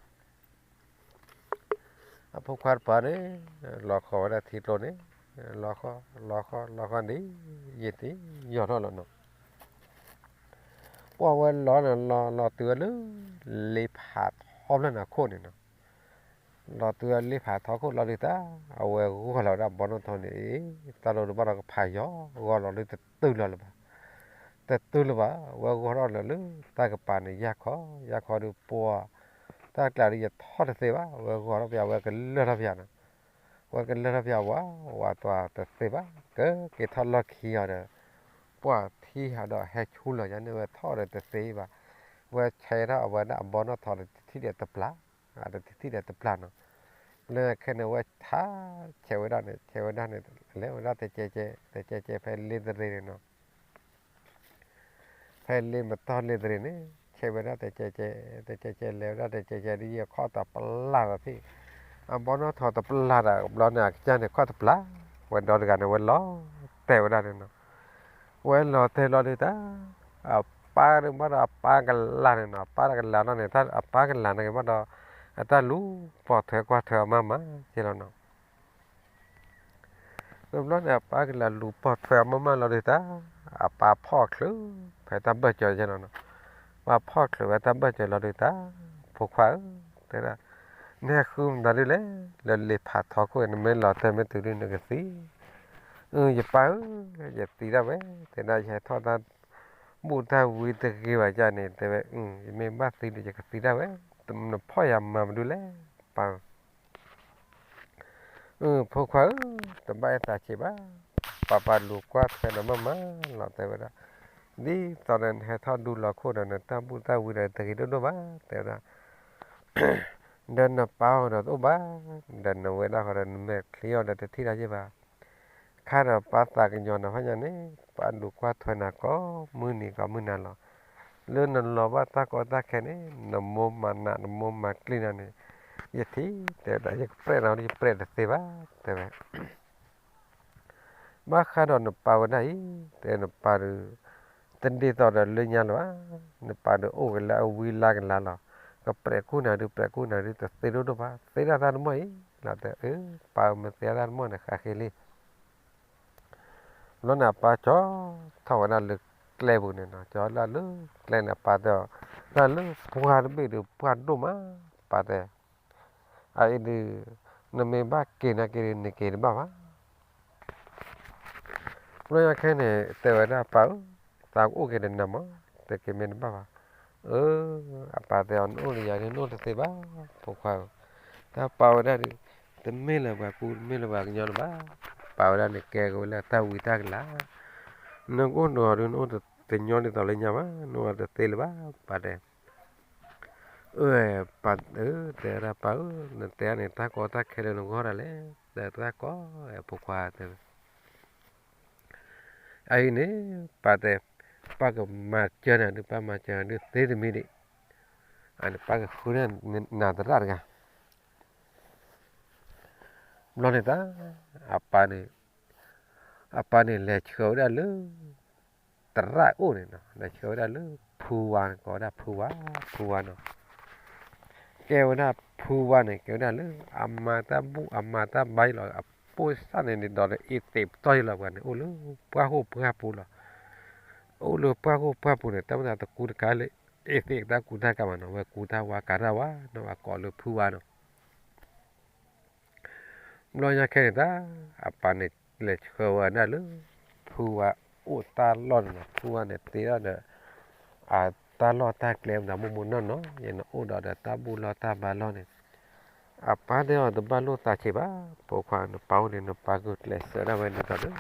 အဖိခွါတပၤန့ၣ် လီၤဃီၤဝဲဒၣ်ထံကျိန့ၣ်, လီၤဃီၤ လီၤဃီၤ လီၤဃီၤန့ၣ် ယံာ်တယီၢ်ထီၣ်လီၤနီၤ, ပှၤဝဲလီၤန့ၣ် လီၤလီၤတုၤဝဲလၢ လ့ဖးထီဖျၢၣ်န့ၣ်အခိၣ်န့ၣ်နီၤ, လီၤတုၤဝဲလ့ဖးထီခိၣ်လီၤဒုးတၢ်, အဝဲဂီၢ်လီၤဝဲဒၣ်ဘီနီၣ်ထိန့ၣ်, တၢ်လိၣ်တဘၣ်ဒီးကဖးယီၤ, ဂီၢ်လီၤလၢတတုၤလီၤလၢၤဘၣ်, တတုၤလၢၤဘၣ်, ဝဲဂီၢ်ထီၣ်လၢ လၢတၢ်ကပၤန့ၣ် ယၢ်ခီ, ယၢ်ခီဒုးပှၤ, တၢ်ကျးဒုးယထီၣ်တသ့ဘၣ်, ဝဲဂီၢ်ထီၣ်ပယီၤ ဝဲကလၢၢ်ထီၣ်ပယီၤနီၤ, ဝဲကလၢၢ်ထီၣ်ပယီၤဝဲ, ဝဲတသ့ဘၣ်, ကက့ၤထီၣ်လီၢ်ခံအီၤဒီး, ပှၤထံၣ်ဟးဒီးဟဲဆူလီၤယၤန့ၣ် ဝဲထီၣ်ဒီးတသ့ဘၣ်, ဝဲဆဲးထီၣ်အဝဲဒၣ်အဘီနီၣ်ထိးဒီးတထံၣ်ဒီးတပျၢ်, တထံၣ်ဒီးတပျၢ်နီၤ, လၢခဲန့ၣ်ဝဲဆါ, ဆဲးဝဲဒၣ်န့ၣ် ဆဲးဝဲဒၣ်န့ၣ် လဲၤဝဲဒၣ်တကဲကဲ, တကဲကဲဖဲလ့တရ့န့ၣ်နီၤ ဖဲလ့မတီၢ်လ့တရ့န့ၣ်, ဆဲးဝဲဒၣ်တကဲကဲ, တကဲကဲလဲၤဝဲဒၣ်တကဲကဲ ဒ်ယခီၣ်တပျၢ်ဒီးဖံး, အဘီနီၣ်ထိးတပျၢ်ဒီးဘျီန့ၣ် အကစၢ်န့ၣ်ခီၣ်တပျၢ်, ဝဲဒီတဂၤန့ၣ် ဝဲလီၤတဲာ်ဝဲဒၣ်န့ၣ်နီၤ, ဝဲလီၤတဲာ်လီၤဒုးတၢ်, အပၢ်န့ၣ်ဘၣ်ဒီးအပၢ်ကလၤန့ၣ်နီၤ, အပၢ်ကလၤနီၤန့ၣ် အပၢ်ကလၤန့ၣ်က့ၤဘၣ်ဒီး, အတၢ်လူၤပိာ်ထွဲကွၢ်ထွဲအီၤမးမးက့လီၤနီၤ တဘျီန့ၣ် အပၢ်ကလၤလူၤပိာ်ထွဲအီၤမးမးလီၤဒုးတၢ်, အပၢ်ဖီၣ်ချုးဖဲတၢ်ဘၢၣ်စၢၤယဲလီၤနီၤ, ပၢ်ဖီၣ်ချုးဝဲတၢ်ဘၢၣ်စၢၤလီၤဒုးတၢ်, ဖိခွါဧၢ, တဲဒၣ်, နဟဲဃုမတၤဒ်လဲၣ်, လၢလ့ဖးထီခိၣ် နမ့ၢ်လီၤတဲာ်မ့ၢ်တုၤဒုးနကသံ, အၢ ယပၢ်ဧၢ, ယသံဒၣ်ဝဲ, တဲဒၣ် ယဟဲထီၣ်တၢ်ဘူၣ်တၢ်ဝံတဂ့ၤဘၣ်ယၤန့ၣ် တဲဝဲ, ယမ့ၢ်ဘၣ်သံဒီး ယကသံဒၣ်ဝဲ, နဖီၣ်ယၤမၤမနုၤလဲၣ်, ပၢ် အၢ ဖိခွါဧၢ, တဘၣ်အဲၣ်သးဆံးဘၣ်, ပၢ်ပၢ်လူၤကွၢ်ထွဲနၤမးမးလီၤ တဲဝဲဒၣ်, ဒ်သိးဒီးနဟဲထီၣ်ဒူလီၤခိၣ်ဒီး နတၢ်ဘူၣ်တၢ်ဝံဒီးတဂ့ၤဒိၣ်ဒိၣ်ဘၣ် တဲဝဲဒၣ်, ဒီးနပၢ်အီၤဒီးတအိၣ်ဘၣ်, ဒီးနဝဲဒၣ်ဃီဒီး နမဲာ်ချံအီၤဒီးတထံၣ်တၢ်ယ့ၢ်ဘၣ်, ခါဒီးပၢ်သးကညီၤနၤဖးညါန့ၣ် ပၢ်ဒူးကွၢ်ထွဲနၤကိးမုၢ်နံၤကိးမုၢ်နၤလီၤ, လၢနလီၤဘၣ်တၢ်ကီတၢ်ခဲန့ၣ် နမိၢ်မၤနး နမိၢ်မၤကျံနၤန့ၣ်, ယထံၣ်တဲဝဲဒၣ် ယကပြဲးနၤဒီး ယပြဲးတသ့ဘၣ် တဲဝဲ ဘၣ်ဃးဒီးနပၢ်ဝဲဒၣ်အံၤ, တဲနပၢ်ဒီး, တဒ်သိးဒီးလၢညါလၢၤဘၣ်, နပၢ်ဒီးအိၣ်က့ၤလၢအဝံလၢကလၤလီၤ, ကပြဲးကူၣ်နၤဒုး ပြဲးကူၣ်နၤဒုး တသ့ဒိၣ်ဒိၣ်ဘၣ်, သ့ဒၣ်တၢ်တမီၢ်အံၤ, လီၤတဲ, အၢ ပၢ်ဧၢ မ့ၢ်သ့ဒၣ်တၢ်တမီၢ်န့ၣ် ဃးဃ့လံ ဘျီန့ၣ် အပၢ်ကၠီထီၣ်ဝဲဒၣ်လၢ ကျဲပူၤန့ၣ်နီၤ, ကၠီလၢလၢကျဲန့ၣ် အပၢ်တဲအီၤ, တၢ်လၢပှၢ်တဘ့ၣ်ဒီးပှၢ်ဒိၣ်မး, ပၢ်တဲ, အအံၤဒုး နမ့ၢ်ဘၣ်က့ၤနာ်က့ၤဒီး နက့ၤတဘၣ်ဘၣ်. ဘျီညါခဲန့ၣ် တဲဝဲဒၣ်ပၢ်ဧၢ, သးကအိၣ်က့ၤတနၤမး, တက့ၤမ့ၢ်တဘၣ်ဘၣ်. အၢ, အပၢ်တဲအီၤ နအိၣ်ဒီးယၤဒုး နအိၣ်တသ့ဘၣ်, ဖိခွါဧၢ, တၢ်ပာ်ဝဲဒၣ်ဒုး တမ့ၢ်လၢပှၤကူ တမ့ၢ်လၢပှၤကညီလၢၤဘၣ်, ပာ်ဝဲဒၣ်န့ၣ် ကဲက့ၤဝဲလၢတၢ်ဝံတၢ်ကလၤ, နကအိၣ်ဒီးဒုး နအိၣ်တညီဒ်သိးလၢညါဘၣ်, နအိၣ်တသ့လၢၤဘၣ်, ပၢ်တဲ အၢ, ပၢ်ဧၢ, တဲဝဲဒၣ်ပၢ်ဧၢ, နတဲန့ၣ် တၢ်ကီတၢ်ခဲလၢနဂီၢ်ဒၣ်လဲၣ်, တဲတၢ်ကီ, ဖိခွါတဲဝဲ, အအံၤန့ၣ် ပၢ်တဲ, ပၢ်ကမၤစၢၤနၤဒုး ပၢ်မၤစၢၤနၤဒုးသ့တမံၤဒံး, အန့ၣ် ပၢ်ကဃုန့ၢ်နၤသရၣ်တဂၤ ဘျီန့ၣ်တၢ်, အပၢ်န့ၣ်, အပၢ်န့ၣ်လဲၤဆှၢဝဲဒၣ်လၢ သရၣ်အိၣ်န့ၣ်နီၤ, လဲၤဆှၢဝဲဒၣ်လၢဖုဝါန့ၣ်, ကိးဝဲဒၣ်ဖုဝါ, ဖုဝါနီၤ, ကဲဝဲဒၣ်ဖုဝါန့ၣ် ကဲဝဲဒၣ်လၢ အမၤတၢ်ဘူၣ်အမၤတၢ်ဘါအံၤလီၤ, အပိၢ်စၢ်န့ၣ် ဒ်သိးဒီးအ့သ့းပတီၢ်အံၤလီၤ, ပှၤန့ၣ် အိၣ်လၢပှၢ်ဃိၣ်ပှၢ်ပူၤလီၤ, အိၣ်လၢပှၢ်ဃိၣ်ပှၢ်ပူၤန့ၣ် တၢ်မ့ၢ်သးတကူတကၤလၢ အ့သ့းတၢ်ကူတၢ်ကၤဘၣ်နီၤ, ဝဲကူတၢ်ဝါကၤတၢ်ဝါနီၤ, အကိးလၢဖုဝါနီၤ ဘျီညါခဲန့ၣ်တၢ်, အပၢ်န့ၣ်လဲၤဆှၢဝဲဒၣ်လၢ ဖုဝါအိၣ်တၢ်လီၢ်န့ၣ်နီၤ, ဖုဝါန့ၣ်တ့ထီၣ်ဒီး အတၢ်လီၢ်တၢ်ကျဲမတၤမိၢ်မိၢ်နီၢ်နီၢ်, ယနအိၣ်ဒီးဒီးတၢ်ဘူၣ်လီၢ်တၢ်ဘါလီၢ်န့ၣ်, အပၢ်တဲအီၤတဘၣ်လိၣ်သးဆံးဘၣ်, ဖိခွါ နပၢ်အိၣ်န့ၣ် နပၢ်ကကျဲးစၢးဒၣ်ဝဲဒ်သိးဒီး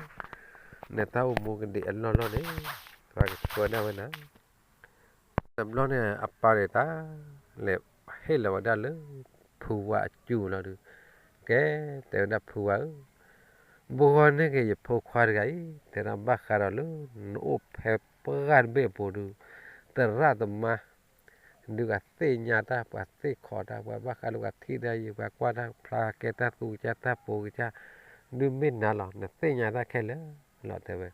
နတၢ်အိၣ်မူကဒံးအလီၢ်လီၢ်န့ၣ် ပၢ်ကဆှၢဒၣ်ဝဲနၤ တဘျီန့ၣ် အပၢ်န့ၣ်တၢ် လဲၤဟ့ၣ်လီၤဝဲဒၣ်လၢ ဖုဝါအစုပူၤလီၤဒုး, ကဲ, တဲဝဲဒၣ်ဖုဝါဧၢ, ဘိဂီၢ်န့ၢ်က့ၤယဖိခွါတဂၤအံၤ, တဲဒၣ်ဘၣ်ဃးဒီးလၢ နအိၣ်ဖဲပှၢ်တဘ့ၣ်အပူၤဒုး, သရၣ်သမါ ဒုးကသ့ၣ်ညါတၢ် ပှၤသ့ၣ်ခီတၢ် ပှၤဘၣ်ဃးလၢပှၤထံၣ်တၢ်ယံၤ ပှၤကွၢ်တၢ်ဖျါကဲတၢ်သူကစၢ်တၢ်ပိၤကစၢ်, ဒုးမ့ၢ်နၤလီၤ နသ့ၣ်ညါတၢ်ခဲလၢာ်လီၤ တဲဝဲ,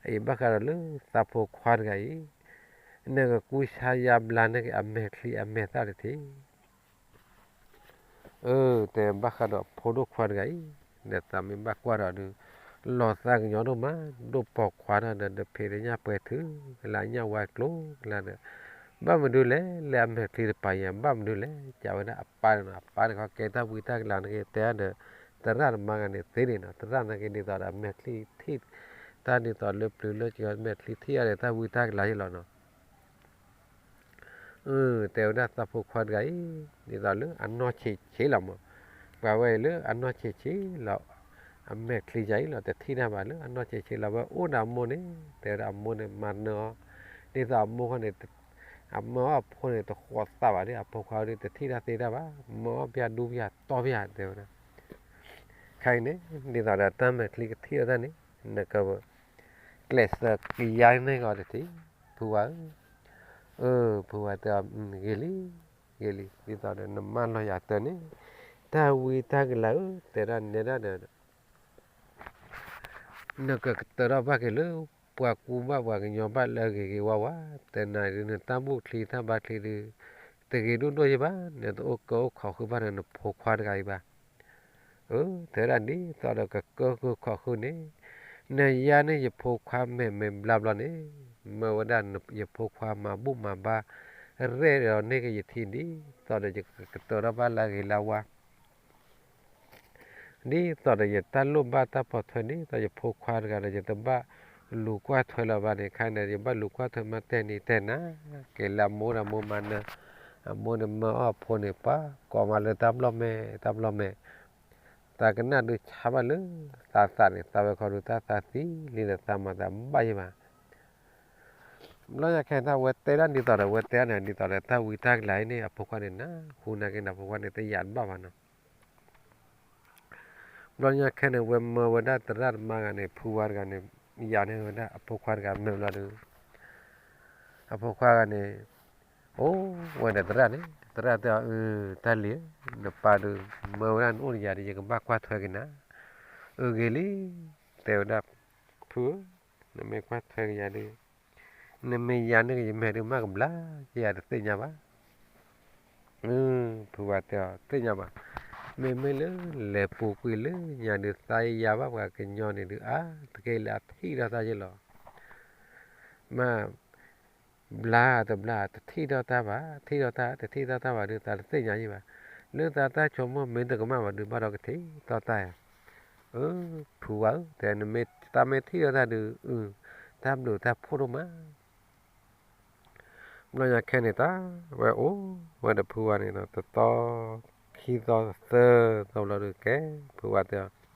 အအံၤဘၣ်ဃးဒီးလၢသးဖိခွါတဂၤအံၤ, နကကူဆါယါဘျါန့ၢ်က့ၤအမဲာ်ချံအမဲာ်သၣ်တထံး အၢ, တဲဘၣ်ဃးဒီးဖိဒိၣ်ခွါတဂၤအံၤ, ဒီးသးမ့ၢ်ဘၣ်ကွၢ်ဒီးဒုး, လီၤသးကညီဒိၣ်မး, ဒိၣ်ပိာ်ခွါထီၣ်ဒီး ဒီးဖံးတညၣ်ပှဲၤထုးကလါညၣ်ဝါကျိၤကလါဒီး, ဘၣ်မနုၤလဲၣ် လၢအမဲာ်ချံတပၤအံၤ ဘၣ်မနုၤလဲၣ် စံးဝဲဒၣ်အပၢ်န့ၣ်နီၤ, အပၢ်န့ၣ်ခီကဲတၢ်ဝံတၢ်ကလၤန့ၣ်က့ၤ တဲဒီး သရၣ်တမါဂၤန့ၣ်သ့န့ၣ်နီၤ, သရၣ်န့ၣ်က့ၤဒ်သိးဒီးအမဲာ်ချံထံၣ်, တၢ်ဒ်သိးလၢပျုၤလၢကမဲာ်ချံထံၣ်အီၤဒီးတၢ်ဝံတၢ်ကလၤယ့ၣ်လီၤနီၤ အၢတဲဝဲဒၣ်သးဖိခွါတဂၤအံၤ, ဒ်သိးလၢအနီၢ်ဆံးဆံးလီၤမး, ပှၤဝဲအံၤလၢအနီၢ်ဆံးဆံးလီၤ, အမဲာ်ချံယၤအံၤလီၤ တထံၣ်တၢ်ဘၣ်လၢအနီၢ်ဆံးဆံးလီၤ ဝဲအိၣ်ဒီးအမိၢ်န့ၣ်, တဲဝဲဒၣ်အမိၢ်န့ၣ်မၤနၢၤအီၤ, ဒ်သိးအမိၢ်ဃီန့ၣ်, အမၢအီၣ်အဖိန့ၣ် တဃီၤသးဘၣ်ဒ်အဖိခွါဒ်တထံၣ်တၢ်သ့တၢ်ဘၣ်, မၢအီၣ်ပျၢ်ဒူပျၢ်တီပျၢ်တဲဝဲဒၣ် ခဲအံၤန့ၣ်, ဒ်သိးဒီးတၢ်မဲာ်ချံကထံၣ်အီၤတၢ်န့ၣ်, နကကျဲးစၢးကယါန့ၢ်က့ၤအီၤတထံး, ဖုဝါဧၢ, အၢ, ဖုဝါတဲအီၤ, ဂ့ၤလံ, ဂ့ၤလံ, ဒ်သိးဒီးနမၢလီၤယၤတၢ်န့ၣ်, တၢ်ဝံတၢ်ကလၤဧၢ, တဲဒၣ်နဲဒၣ်ဒီး နကကတၢၢ်ထီၣ်ဘၣ်က့ၤလၢ ပှၤကူဘၣ်ပှၤကညီဘၣ်လၢအဂ့ၤဂ့ၤဝါဝါ, တနၤဒုးနတၢ်ဘူၣ်ချံတၢ်ဘါချံဒုး, တဂ့ၤဒိၣ်ဒိၣ်ယဲဘၣ်, နတအိၣ်ကၢအိၣ်ခိးဃုာ်ဘၣ်ဒီးနဖိခွါတဂၤအံၤဘၣ်. အၢ, တဲဝဲဒၣ်ဒ်သိးဒီးကကၢဃုာ်ခိးဃုာ်န့ၣ်, နယါန့ၢ်ယဖိခွါမဲာ်မဲာ်ဘျါဘျီန့ၣ်, မၢဝဲဒၣ်ယဖိခွါမၤဘူၣ်မၤဘါ, ရဲၣ်ဒီးန့ၢ်က့ၤယထံၣ်ဒ် သိးဒီးယကကတၢၢ်ထီၣ်ဘၣ်လၢအဂ့ၤလၢအဝါ ဒ်သိးဒီးယတၢ်လိၣ်ဘၣ်တၢ်ပိာ်ထွဲန့ၣ် ဒ်သိးယဖိခွါတဂၤဒီး ယတဘၣ်လူၤကွၢ်ထွဲလၢၤဘၣ်န့ၣ် ခဲအံၤန့ၣ် ယဘၣ်လူၤကွၢ်ထွဲမၤတဲာ်နံၤတဲာ်နၤ က့ၤလၢအမိၢ်ဒီးအမိၢ်မၤနၢၤ, အမိၢ်န့ၣ်မၢအီၣ်အဖိန့ၣ် ပှၤကိးမးလၢတၢ်ဘျီၣ်မဲာ် တၢ်ဘျီၣ်မဲာ်, တၢ်ကနၣ်ဒုးဆါဘၣ်လၢသးသးန့ၣ် သးဝဲခီဒုးတၢ်သးသံလံဒီး သးမၤသးဘၣ်ယဲဘၣ် ဘျီညါခဲအံၤ တၢ်ဝဲတဲဒၣ်ဒ်သိးဒီး ဝဲတဲဒၣ်န့ၣ် ဒ်သိးဒီးတၢ်ဝံတၢ်ကလၤအံၤန့ၣ် အဖိခွါန့ၣ်နၢ်ဟူနာ်က့ၤန့ၣ် အဖိခွါန့ၣ် တယာ်တဘၣ်ဘၣ်နီၤ. ဘျီညါခဲန့ၣ် ဝဲမၢဝဲဒၣ်သရၣ်တမါဂၤန့ၣ် ဖုဝါတဂၤန့ၣ် ယၤန့ၢ်ဝဲဒၣ်အဖိခွါတဂၤမုာ်ဘျီဒီး အဖိခွါတဂၤန့ၣ် အိၣ်ဝဲဒီးသရၣ်န့ၣ် သရၣ်တဲအီၤ အၢ တၢ်လံၤဧၢ နပၢ်ဒီး မၢဝဲဒၣ်နအိၣ်ဒီးယၤဒီး ယကဘၣ်ကွၢ်ထွဲက့ၤနၤ, အၢ ဂ့ၤလံ, တဲဝဲဒၣ် ဖုဧၢ, နမ့ၢ်ကွၢ်ထွဲက့ၤယၤဒီး နမ့ၢ်ယၤန့ၣ်က့ၤယမဲာ်ဒုး မ့ၢ်ကဘျါက့ၤယၤတသ့ၣ်ညါဘၣ်. ဖုဝါတဲအီၤ သ့ၣ်ညါဘၣ်, မ့မ့ၢ်လၢလဲၤပူၤကွံာ်လၢညါဒုး သးယါဘၣ်ပှၤကညီန့ၣ်ဒုး အါတက့ၢ်လၢအထံၣ်ဒီးတၢ်ယဲလီၤ. မ့ၢ်ဘျါတဘျါ တထံၣ်ထီၣ်တၢ်ဘၣ်, ထံၣ်ထီၣ်တၢ် တထံၣ်ထီၣ်တၢ်ဘၣ်ဒီး သးတသ့ၣ်ညါယံၤဘၣ်. လၢသးတၢ်ဆိကမိၣ်မ့ၢ်တကမၣ်ဘၣ်ဒီး ဘၣ်ဒီးကထံၣ်ထီၣ်တၢ်ဧါ. အၢ ဖုဝါဧၢ, တဲ နမ့ၢ် တၢ်မ့ၢ်ထံၣ်ထီၣ်တၢ်ဒီး အၢ တၢ်ဘျုးတၢ်ဖှိၣ်ဒိၣ်မး. ဘျီညါခဲန့ၣ် တၢ်ဝဲအိၣ်ဝဲဒီးဖုဝါန့ၣ်ဒီး တသီ ခံသီ သၢသီဘျီဒီး ကဲ ဖုဝါတဲအီၤ,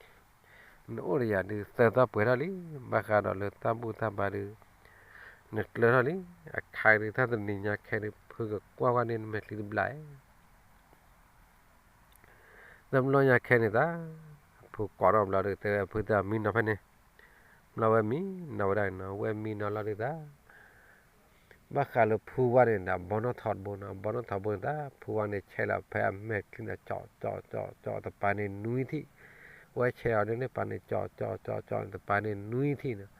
နအိၣ်ဒီးယၤဒုး သၢသီပှဲၤထီၣ်လံ, ဘၣ်ဃးဒီးလၢတၢ်ဘူၣ်တၢ်ဘါဒုး နကျၢၤထီၣ်လံ. အခါဒုး တၢ်တနံၤညါခဲဒုး ဖုကကွၢ်ကွၢ်န့ၢ်နမဲာ်ချံတဘျီဧါ. တဘျီညါခဲန့ၣ်တၢ် ဖုကိးထီၣ်ဘျီဒီး တဲဝဲဖုတဲအီၤ မံနီၤဖဲန့ၣ်. ဘျီဝဲမံနီၤဝဲဒၣ်န့ၣ်နီၤ, ဝဲမံနီၤလီၤဒုးတၢ် ဘၣ်ဃးလၢဖုဝါန့ၣ်ဒီး အဘီနီၣ်ထိးတဘိနီၤ, အဘီနီၣ်ထိးတဘိန့ၣ်တၢ် ဖုဝါန့ၣ်ဆဲးလီၤဖဲအမဲာ်ချံန့ၣ် ကၠီကၠီကၠီကၠီ တပၤန့ၣ်နွံထံၣ်, ဝဲဆဲးအီၤဒ်န့ၣ် ပၤန့ၣ် ကၠီကၠီကၠီကၠီန့ၣ် တပၤန့ၣ်နွံထံၣ်န့ၣ်,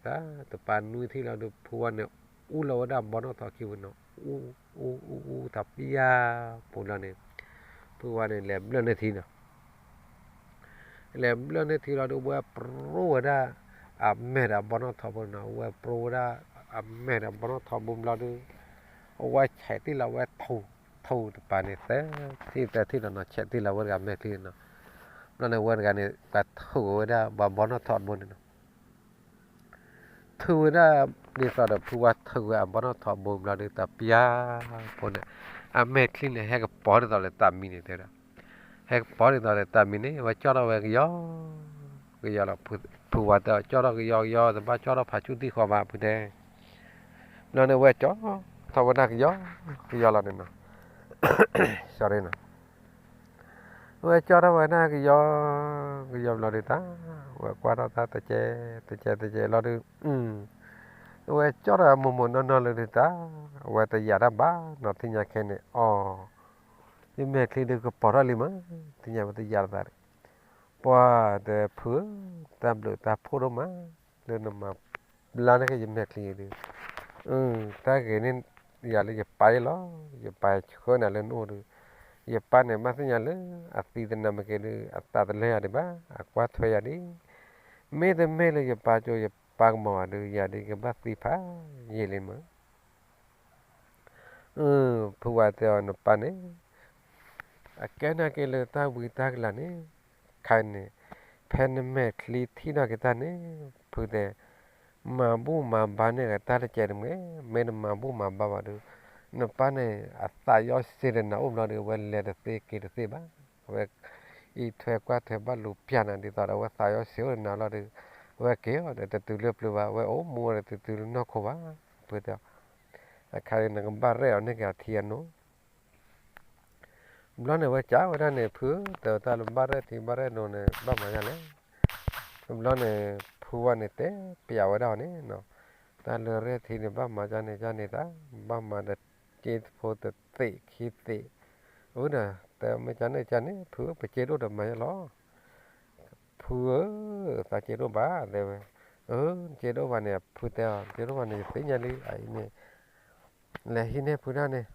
တၢ် တပၤနွံထံၣ်လီၤဒီး ဖုဝါန့ၣ် အူလီၤဝဲဒၣ်အဘီနီၣ်ထိးခံဝံၤနီၤ, အူ အူ အူ အူ တပျၢ်ပူၤလီၤန့ၣ်, ဖုဝါန့ၣ် လဲၤဘျၢၣ်န့ၢ်ထံနီၤ လဲၤဘျၢၣ်န့ၢ်ထံလီၤဒီး ဝဲပြိဝဲဒၣ် အမဲာ်ဒီးအဘီနီၣ်ထိးဘိနီၤ, ဝဲပြိဝဲဒၣ် အမဲာ်ဒီးအဘီနီၣ်ထိးဘိဘျီဒီး အဝဲဆဲးတ့ၢ်လီၤဝဲ ထိး ထိးတပၤန့ၣ် သၢထံၣ်သၢထံၣ်နီၤနီၤ, ဆဲးတ့ၢ်လီၤဝဲတဂၤမဲာ်ချံနီၤ. ဘျီန့ၣ် ဝဲတဂၤန့ၣ် ပှၤထုးဝဲဒၣ်ပှၤဘီနီၣ်ထိးဘိန့ၣ်နီၤ ထုးဝဲဒၣ် ဒ်သိးဒီးဖုဝါထုးဝဲအဘီနီၣ်ထိးဘိဘျီဒီး တပျၢ်ဖိန့ၣ် အမဲာ်ချံန့ၣ် ဟဲကပီၤဒ်သိးလၢတၢ်မံန့ၣ်တဲဝဲဒၣ်, ဟဲကပီၤဒ်သိးလၢတၢ်မံန့ၣ် ဝဲကၠီထီၣ်ဝဲကယီကယီလီၤ. ဖုဝါတဲအီၤ ကၠီထီၣ်ကယီကယီ တဘၣ်ကၠီထီၣ်ဖးဆူၣ်သံၣ်ဃီဘၣ် ဖုတဲ. ဘျီန့ၣ် ဝဲကၠီထီၣ်ဝဲဒၣ်ကယီကယီလီၤန့ၣ်နီၤ sorry နီၤ ဝဲကၠီထီၣ်ဝဲဒၣ်ကယီကယီဘျီဒီးတၢ် ဝဲကွၢ်ထီၣ်တၢ်တကဲတကဲတကဲလီၤဒီး ဝဲကၠီထီၣ်မိၢ်မိၢ်နီၢ်နီၢ်လၢဒီးတၢ် အဝဲတယာ်တၢ်ဘၣ်နီၤ, သ့ၣ်ညါခဲန့ၣ် အီၤ ယမဲာ်ချံဒုးကပီၤထီၣ်လံမး, သ့ၣ်ညါဝဲတယာ်လီၤသးဒီး ပှၤတဲဖုဧၢ, တၢ်ဘျုးတၢ်ဖှိၣ်ဒိၣ်မး လၢနမၤဘျါန့ၢ်က့ၤယမဲာ်ချံအံၤဒီး တၢ်ဂ့ၤန့ၢ်ယၤလၢယပၢ်အံၤလီၤ. ယပၢ်ဆှၢနၤလၢနအိၣ်ဒီး ယပၢ်န့ၣ် ဘၣ်သ့ၣ်ညါလၢအသံတနၤမ့ၢ်က့ၤဒီး အသးတလၢယၤဒံးဘၣ်, အကွၢ်ထွဲယၤဒံး, မ့တမ့ၢ်လၢယပၢ်ကၠိယပၢ်ကမီၤဘၣ်ဒီး ယၤဒုးကဘၣ်သံဖးယံာ်လံမး. ဖုဝါတဲအီၤ နပၢ်န့ၣ် အကဲနာ်က့ၤလၢတၢ်ဝံတၢ်ကလၤန့ၣ် ခဲအံၤန့ၣ် ဖဲနမဲာ်ချံထံၣ်ထီၣ်က့ၤတၢ်န့ၣ် ဖုတဲ မၤဘူၣ်မၤဘါန့ၢ်က့ၤတၢ်တကဲးတမှဲၤ, မ့ၢ်နမၤဘူၣ်မၤဘါဘၣ်ဒီး နပၢ်န့ၣ် အသးယီဆ့တနၤအိၣ်ဘျီဒီး အဝဲလဲၤတသ့က့ၤတသ့ဘၣ်. အဝဲအံးထွဲကွၢ်ထွဲဘၣ်လူၤပျၢ်နၤ ဒ်သိးဒီးအဝဲသးယီဆ့အိၣ်တနၤလီၤဒီး အဝဲက့ၤအီၤဒီး တတုၤလၢပျၢၤဘၣ်, အဝဲအိၣ်မူဝဲဒီးတတုၤလၢနီၢ်ခိဘၣ်. ဖုတဲ အခါအံၤနကဘၣ်ရဲၣ်အီၤန့ၢ်က့ၤအထံအနိ ဘျီန့ၣ် ဝဲကးဝဲဒၣ်န့ၣ် ဖုဧၢ, တဲတၢ်လၢဘၣ်ရဲၣ်ထံဘၣ်ရဲၣ်နိန့ၣ် ဘၣ်မၤဒ်လဲၣ်. ဘျီန့ၣ် ဖုဝါန့ၣ်တဲပျးဝဲဒၣ်အီၤန့ၣ်, တၢ်လၢရဲၣ်ထံန့ၣ် ဘၣ်မၤဒ်န့ၣ်ဒ်န့ၣ်သး, ဘၣ်မၤဒီးစ့ဖိတသ့ၣ်ခံသ့ၣ်, အၢဒီး တဲမ့ၢ်ကန့ၣ်ကန့ၣ် ဖုဧၢ, ပစ့ဒိၣ်ဒီးမၤယဲလီၤ. ဖုဧၢ, သးစ့ဒိၣ်ဘၣ် တဲဝဲ, အၢ နစ့ဒိၣ်ဘၣ်န့ၣ် ဖုတဲအီၤ စ့ဒိၣ်ဘၣ်န့ၣ် ယသ့ၣ်ညါလံ အအံၤန့ၣ် လဲၤဟံးန့ၢ်ဖုဒၣ်န့ၣ်,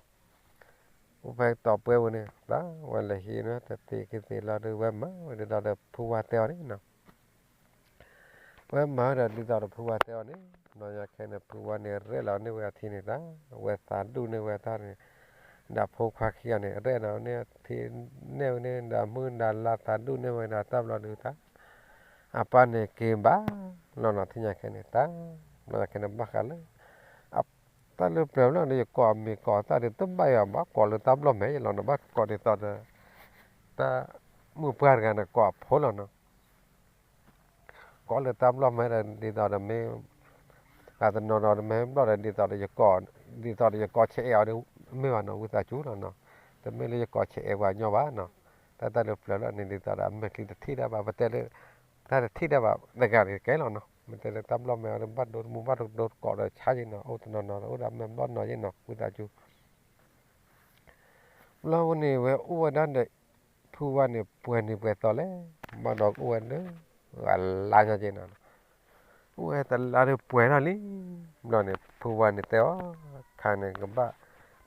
အိၣ်ဖဲတီၤပှဲၤပူၤန့ၣ် ဘၣ်ဝဲလဲၤဟံးန့ၢ်တသ့ၣ်ခံသ့ၣ်လီၤဒီး ဝဲမၤဝဲဒ်သိးဒီးဖုဝါတဲအီၤန့ၣ်နီၤ. ဝဲမၤဝဲဒၣ်ဒ်သိးဒီးဖုဝါတဲအီၤန့ၣ်, ဘျီညါခဲန့ၣ် ဖုဝါန့ၣ် ရဲၣ်လီၤန့ၢ်ဝဲအထံန့ၣ်သး, ဝဲသးဒူၣ်န့ၢ်ဝဲတၢ်န့ၣ်, ဒီးဖိခွါခံဂၤန့ၣ် ရဲၣ်လီၤန့ၢ်အထံန့ၢ်ဝဲန့ၣ် ဒီးမုၢ်ဒီးလါသးဒူၣ်န့ၢ်ဝဲဒၣ်တၢ်ဘျီဒီးတၢ် အပၢ်န့ၣ်က့ၤဘၣ်လီၤနီၤ သ့ၣ်ညါခဲန့ၣ်တၢ်, ဘျီညါခဲန့ၣ်ဘၣ်ဃးလၢ တၢ်လၢပျၢၤလီၤဒီး ယကိးအမံၤကိးအသၣ်ဒီး တဘၣ်ယၤဘၣ် ကိးလၢတၢ်ဘျီၣ်မဲာ်ယလီၤနီၤ, ဘၣ်ကိးဒ်သိးဒီး တၢ်မုၣ်ပှၢ်တဂၤန့ၣ် ကိးအဖိလီၤနီၤ, ကိးလၢတၢ်ဘျီၣ်မဲာ်ဒီး ဒ်သိးဒီးမ့ၢ် အတနီၤနီၤတမ့ၢ်ဘျီၣ်ဒီး ဒ်သိးဒီးယကိး ဒ်သိးဒီးယကိးဆဲးအဲးအီၤဒီး မ့ၢ်ဘၣ်နီၤ ဝံသးစူၤလီၤနီၤ, တမ့ၢ်လၢယကိးဆဲးအဲးပှၤညီဘၣ်နီၤ, တၢ်တၢ်လၢပျၢၤလီၤန့ၣ် ဒ်သိးဒီးအမဲာ်ချံတထံၣ်တၢ်ဘၣ် ပတဲလၢ တၢ်တထံၣ်တၢ်ဘၣ်တဂၤန့ၣ်ကဲလီၤနီၤ, မ့ၢ်တဲလၢတၢ်ဘျီၣ်မဲာ်အီၤဒီး ဘၣ်ဒိတမူဘၣ်ဒိတကိးဒီးဆါယ့ၣ်နီၤ, အိၣ်တနီၤနီၤဒီး အိၣ်ဒီးမဲာ်ဘျီၣ်နီၤယ့ၣ်နီၤ ဝံသးစူၤ ဘျီဝဲန့ၣ် ဝဲအိၣ်ဝဲဒၣ်ဒီး ဖုဝါန့ၣ် ပှဲၤနံၤပှဲၤသီလဲၣ်, ဘၣ်ဒီးကအိၣ်ဝဲလၢ အလါညါက့နီၤ, အိၣ်ဝဲတလါဒီးပှဲၤထီၣ်လံ, ဘျီန့ၣ် ဖုဝါန့ၣ်တဲအီၤ, ခါန့ၣ် ကဘၣ်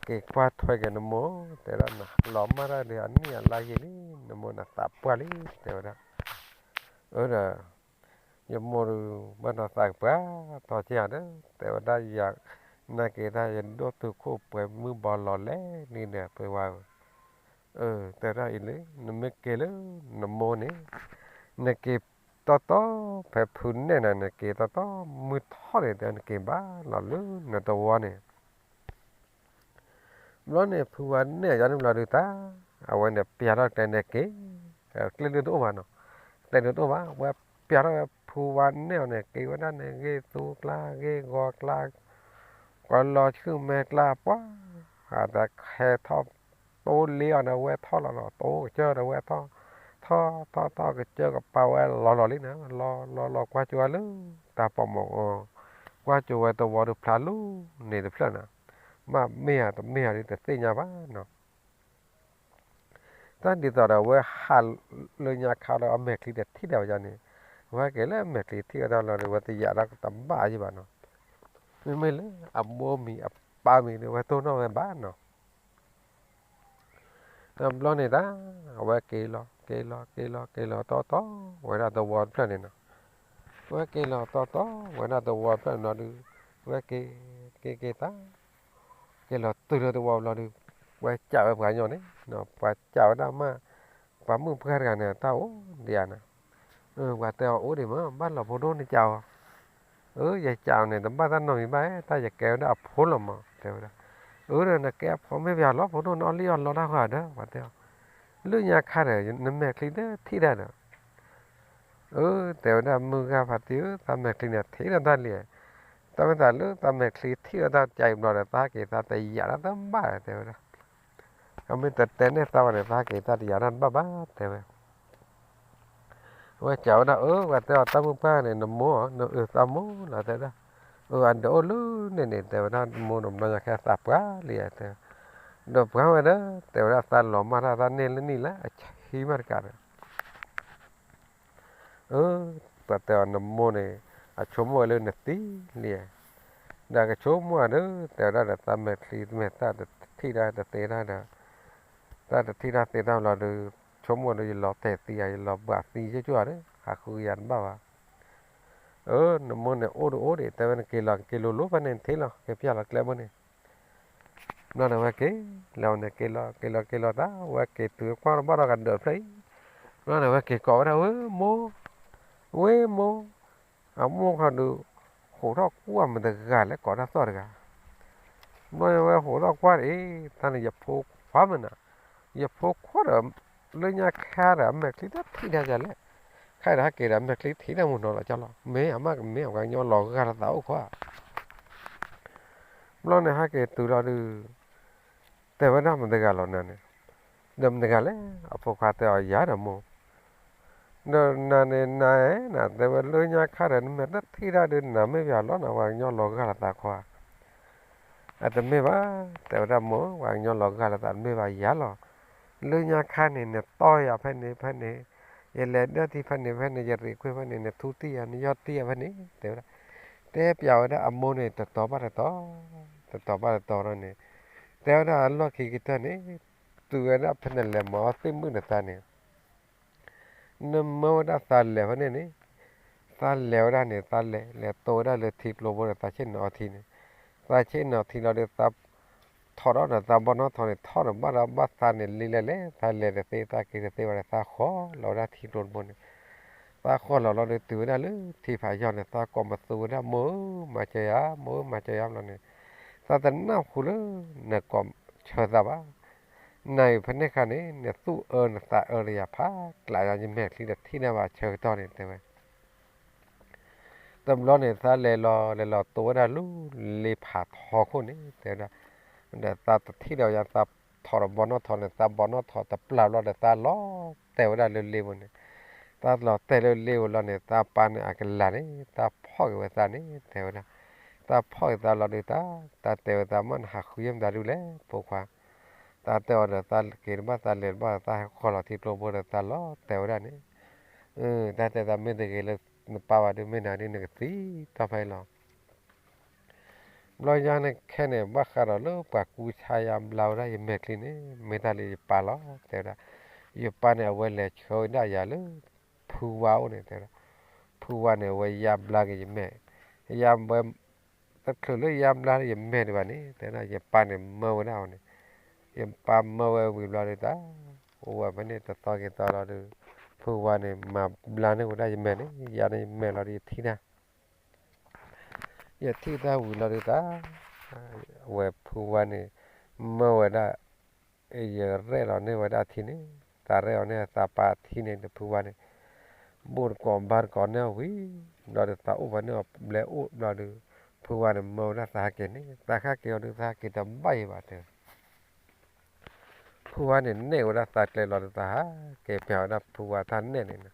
က့ၤကွၢ်ထွဲက့ၤနမိၢ်, တဲဒၣ်နလီၤမၢ်တၢ်ဒီး အနံၣ်အလါယံာ်လံ, နမိၢ်နသးပှၢ်လံ, တဲဝဲဒၣ်, အၢဒီး ယမိၢ်ဒုး ဘၣ်နီၤသးကပှၢ်ထီက့ၤဧါဒီး တဲဝဲဒၣ်ယၤ, နာ်က့ၤတၢ်ယဒိၣ်တုာ်ခိၣ်ပှဲၤမုၢ်ဘီလီၤလဲၣ်န့ၣ်ဒီး ပှၤဝဲ, တဲဝဲဒၣ်အံၤလၢ နမ့ၢ်က့ၤလၢနမိၢ်န့ၣ် နက့ၤတီတီဖဲဖုနဲၣ်န့ၣ် နက့ၤတီတီမုၢ်ထီၣ်န့ၣ် တဲနက့ၤဘၣ်လီၤလၢနတဝီန့ၣ် ဘျီန့ၣ် ဖုဝါနဲၣ်အီၤန့ၣ်ဘျီဒုးတၢ်, အဝဲန့ၣ်ပျးထီၣ်ကျဲန့ၣ်က့ၤ, ကျဲဒုးတအိၣ်ဘၣ်နီၤ, ကျဲဒုးတအိၣ်ဘၣ်, ဝဲပျးထီၣ်ဝဲဖုဝါနဲၣ်အီၤန့ၣ် က့ၤဝဲဒၣ်န့ၣ် ဂ့ၢ်သူကျါ ဂ့ၢ်ဂီၤကျါ, ကီလီၤဆူမဲာ်ကျါ ပှၤ, အတခဲထီၣ် တိလ့အီၤန့ၣ် ဝဲထီၣ်လီၤလီၤ တိကစၢၢ်ဒီးဝဲထီၣ်, ထီၣ်ထီၣ်ထီၣ်ကစၢၢ်ကပၤဝဲလီၤလီၤလံန့ၣ် လီၤလီၤလီၤကွၢ်ကၠိဝဲလၢ တၢ်ပိာ်မုၣ်အီၤ, ကွၢ်ကၠိဝဲတဝီဒုးဖျါလီၤန့ၣ်တဖျၢၣ်န့ၣ်, မ့ၢ်မ့ၢ်ဧါတမ့ၢ်ဧါဒုးတသ့ၣ်ညါဘၣ်နီၤ တၢ်ဒ်သိးဒီးအဝဲဟးလၢညါခါဒီးအမဲာ်ချံတထံၣ်ဒၣ်ဝဲန့ၣ်, အဝဲက့ၤလၢအမဲာ်ချံထံၣ်ဝဲဒၣ်လီၤဒီး အဝဲတယာ်ဒၣ်တဘၣ်ယံၤဘၣ်နီၤ, မ့မ့ၢ်လၢအမိၢ်မံၤအပၢ်မံၤဒီး အဝဲတိၢ်နီၣ်ဝဲဘၣ်နီၤ, ဒီးဘျီန့ၣ်တၢ်, အဝဲက့ၤလီၤ က့ၤလီၤ က့ၤလီၤ က့ၤလီၤတီတီဝဲဒၣ်တဝီတဖျၢၣ်န့ၣ်နီၤ, အဝဲက့ၤလီၤတီတီဝဲဒၣ်တဝီတဖျၢၣ်န့ၣ်လီၤဒီး, အဝဲက့ၤ, က့ၤက့ၤတၢ် က့ၤလီၤတုၤလၢတဝီဘျီဒီး, ပှၤစံးဝဲပှၤကညီန့ၣ်, ပှၤစံးဝဲဒၣ်မး, ပှၤမုၣ်ပှၢ်တဂၤန့ၣ် တၢ်အိၣ်ဒံးဧါန့ၣ်, ပှၤတဲအီၤအိၣ်ဒံးမး ဘၣ်လီၤဖိဒိၣ်နစံးအီၤ, အၢ ယစံးအီၤန့ၣ် တဘၣ်တၢ်နီတမံၤဘၣ် တၢ်ယကဲဝဲဒၣ်အဖိလီၤမး တဲဝဲဒၣ်, အၢ နကဲအဖိမ့ၢ်ပယီၤလီၤဖိဒိၣ်န့ၣ် အီၣ်လံၣ်အီၣ်လီတၢ်ဃီဒီး ပှၤတဲအီၤ, လၢညါခါဒီး နမဲာ်ချံတထံၣ်တၢ်ဒီး အၢ တဲဝဲဒၣ်မုၢ်ဂၤဖါတံၢ်ဧၢ သးမဲာ်ချံန့ၣ်ထံၣ်ဒီးတၢ်လံ, တၢ်မ့ၢ်သးလၢသးမဲာ်ချံထံၣ်ဒီးတၢ်ကဲအံၤဘျီဒီး သးက့ၤသးတယာ်ဒၣ်တဘၣ်တဲဝဲဒၣ်, အမ့ၢ်တတဲန့ၢ်သးဘၣ်န့ၣ် သးက့ၤသးတယာ်ဒၣ်တဘၣ်ဘၣ်တဲဝဲ အဝဲစံးဝဲဒၣ် အၢ ပှၤတဲအီၤတၢ်မုၢ်ပှၢ်န့ၣ် နမိၢ်ဧါ နအၢသးမိၢ်လီၤတဲဝဲဒၣ်, အၢ အဒုးအိၣ်လၢန့ၣ်န့ၣ် တဲဝဲဒၣ် မိၢ်နဘျီညါခဲသးပှၢ်လံတဲဝဲ, ဒီးပှၢ်ဝဲဒီး တဲဝဲဒၣ်သးလီၤမၢ်တၢ်သးန့ၢ်လၢနံၣ်လၢအဆံမးတကးဒီး အၢ ပှၤတဲအီၤနမိၢ်န့ၣ် အဆိကမိၣ်ဝဲလၢနသံလံ, ဒီးကဆိကမိၣ်ဒီး တဲဝဲဒၣ်ဒီးသးမဲာ်ချံတမဲာ်သၣ်တထံၣ်တၢ်တသ့တၢ်ဒီး, တၢ်တထံၣ်တၢ်သ့တၢ်လီၤဒီး, ဆိကမိၣ်ဒီးယလီၤတဲာ်သံဧါ ယလီၤဘှးသံကၠိၣ်ကၠိၣ်ဧါဒီး ဟးဃုကယၤတဘၣ်ဘၣ်. အၢ နမိၢ်န့ၣ်အိၣ်ဒီးအိၣ်ဒံး တဲဝဲနက့ၤလီၤ က့ၤလိၤလိၤဖဲန့ၣ်ထံၣ်လီၤ က့ၤပျၢ်လီၤကျဲဘိန့ၣ် ဘျီန့ၣ်ဝဲက့ၤ, လဲၤဝဲန့ၣ်က့ၤလီၤ က့ၤလီၤက့ၤလီၤတၢ် ဝဲက့ၤတုၤကွၢ်တဘၣ်ဒီးကဒၢးဖျၢၣ်အံၤ, ဘျီန့ၣ်ဝဲက့ၤကိးဝဲဒၣ် ဝဲမိၢ်, ဝဲမိၢ်, အမိၢ်ခီဒုး, ဟိးထီၣ်ကွၢ်မတၤတဂၤလဲၣ်ကိးတၢ်သီၣ်တဂၤ, ဘျီဝဲဟိးထီၣ်ကွၢ်အံၤ တၢ်န့ၣ်ယဖိခွါမနၤ, ယဖိခွါဒီး, လၢညါခါဒီးအမဲာ်ချံတထံၣ်တၢ်လဲၣ်, ခါဒီးဟဲက့ၤဒီးအမဲာ်ချံထံၣ်တၢ်မုၢ်နီၤလီၤကၠီလီၤ မ့ၢ်အမးကမ့ၢ်အပှၤကညီလီၤဂာ်လီၤသးအိၣ်ခိးဧါ ဘျီန့ၣ်ဟဲက့ၤတုၤလီၤဒုး, တဲဝဲဒၣ်မတၤတဂၤလီၤနၤန့ၣ်, ဒီးမတၤတဂၤလဲၣ် အဖိခွါတဲအီၤယၤဒီးမိၢ်, ဒီးနၤန့ၣ်နၤဧၢ နတဲဝဲလၢညါခါဒီး နမဲာ်တထံၣ်တၢ်ဒုး နၤမ့ၢ်ပယီၤလီၤနၤ ပှၤကညီလီၤဂာ်လီၤသးခိးဧါ, အတမ့ၢ်ဘၣ်, တဲဝဲဒၣ်မိၢ် ပှၤကညီလီၤဂာ်လီၤသးတမ့ၢ်ဘၣ်ယၤလီၤ, လၢညါခါန့ၣ် နတီၢ်ယၤဖဲန့ၣ်ဖဲန့ၣ်, ယလဲၤဒၢထံဖဲန့ၣ်ဖဲန့ၣ် ယရံးခွ့ၣ်ဖဲန့ၣ် နထူတံၢ်ယၤ နယီၢ်တံၢ်ယၤဖဲန့ၣ် တဲဝဲဒၣ်, တဲပျးဝဲဒၣ်အမိၢ်န့ၣ် တတီၤဘၣ်တတီၤ, တတီၤဘၣ်တတီၤဒီးန့ၣ်, တဲဝဲဒၣ်အလီၢ်ခံကတၢၢ်န့ၣ်, တုၤဝဲဒၣ်ဖဲနလဲၤမၤအီၣ်သ့ၣ်မုၣ်ဒီးသးန့ၣ် နမၢဝဲဒၣ်သးလဲၤဖဲန့ၣ်န့ၣ်, သးလဲၤဝဲဒၣ်န့ၣ် သးလဲၤ လဲၤတိဝဲဒၣ်လၢထံကျိဘိဒီး သးဆ့ၣ်နီၤအီထံန့ၣ်, သးဆ့ၣ်နီၤထံလီၤဒီး သးထီၣ်ဒီးသးဘီနီၣ်ထီန့ၣ် ထီၣ်ဒီးဘၣ်ဒီးဘၣ်သးန့ၣ် လံလဲၣ်လဲၣ် သးလဲၤတသ့ သးက့ၤတသ့ဘၣ်ဒီး သးဃီၤလီၤဝဲဒၣ်ထံကျိတဘိန့ၣ်, သးဃီၤလီၤလီၤဒီး တုၤဝဲဒၣ်လၢထံဖးယီၤန့ၣ် သးကိးမသူဝဲဒၣ် မိၢ်ဧၢ မၤစၢၤယၤ မိၢ်ဧၢ မၤစၢၤယၤဘျီန့ၣ်, သးတနၢ်ဟူလၢ နကိးဆၢသးဘၣ် နၤအံၤဖဲန့ၣ်ခါန့ၣ် နသူၣ်အၢနသးအၢဒီးယၤဖးကျးယၤ ယမဲာ်ချံတထံၣ်န့ၢ်ဘၣ်ဆၢကတီၢ်န့ၣ် တဲဝဲ. တဘျီန့ၣ် သးလဲၤလီၤ လဲၤလီၤတိဝဲဒၣ်လၢလ့ဖးထီခိၣ်န့ၣ် တဲဝဲဒၣ်, ဒီးသးတထံၣ်ဒီးယၤ သးထီၣ်ဒီးဘီနီၣ်ထီန့ၣ် သးဘီနီၣ်ထီတပျၢ်ဘျီဒီး သးလီၤတဲာ်ဝဲဒၣ်လၢလ့ဘိန့ၣ်, သးလီၤတဲာ်လၢလ့ဘိလီၤန့ၣ် သးပၢ်န့ၣ်အကလၤန့ၣ် သးဖီၣ်က့ၤဝဲသးန့ၣ် တဲဝဲဒၣ်, သးဖီၣ်က့ၤသးလီၤဒုး သး သးတဲဝဲသးမ့ၢ်နဟးဃုယဲၢ်မတၤဒုလဲၣ် ဖိခွါ သးတဲအီၤဒီး သးက့ၤတဘၣ် သးလဲၤတဘၣ် သးဟဲဃီၤလီၤထံကျိဘိဒီး သးလီၤတဲာ်ဝဲဒၣ်န့ၣ်, တၢ်တဲသးမ့ၢ်တဂ့ၤလၢနပၢ်ဘၣ်ဒုး မ့ၢ်နၤဒုး နကသံတီၢ်ဖဲအံၤလီၤ. ဘျီယၤန့ၣ်ခဲန့ၣ် ဘၣ်ဃးဒီးလၢပှၤကူဆါယါဘျါဝဲဒၣ်ယမဲာ်ချံန့ၣ် မ့ၢ်တၢ်လၢယပၢ်လီၤ တဲဝဲဒၣ်, ယပၢ်န့ၣ် အဝဲလဲၤဆှၢဝဲဒၣ်ယၤလၢ ဖုဝါအိၣ်န့ၣ် တဲဝဲဒၣ်, ဖုဝါန့ၣ် အဝဲယါဘျါက့ၤယမဲာ်, ယါဝဲ, တချုးလၢယါဘျါလၢယမဲာ်ဒံးဘၣ်န့ၣ် တဲဒၣ် ယပၢ်န့ၣ်မၢဝဲဒၣ်အီၤန့ၣ်, ယပၢ်မၢဝဲဝံၤဘျီဒုးတၢ်, အိၣ်ဝဲဖဲန့ၣ်တသီက့ၤသီလီၤဒုး, ဖုဝါန့ၣ် မၤဘျါန့ၢ်ဝဲဒၣ်ယမဲာ်န့ၣ် ယါန့ၢ်ယမဲာ်လီၤဒုး ယထံၣ်တၢ် ယထံၣ်တၢ်ဝံၤလီၤဒုးတၢ်, အဝဲဖုဝါန့ၣ် မၢဝဲဒၣ်, ယရဲၣ်လီၤန့ၢ်ဝဲဒၣ်ထံန့ၣ်, သးရဲၣ်လီၤန့ၢ်သးပၢ်ထံန့ၣ်ဒီးဖုဝါန့ၣ်, ဘူၣ်တကိးဘါတကိးန့ၢ်အီၤဝံၤ, ဘျီဒုးသးအိၣ်ဖဲန့ၣ်အီၤဘျဲအိၣ်ဘျီဒုး, ဖုဝါန့ၣ်မၢဝဲဒၣ်သးဟဲက့ၤန့ၣ် သးဟဲက့ၤအီၤဒုး သးဟဲက့ၤတဘၣ်အံၤဘၣ်တဲ ဖုဝါန့ၣ် နဲၣ်ဝဲဒၣ်သးကျဲလီၤဒုး သးဟးက့ၤပျၢ်ဝဲဒၣ်ဖုဝါတၢ်နဲၣ်န့ၣ်နီၤ,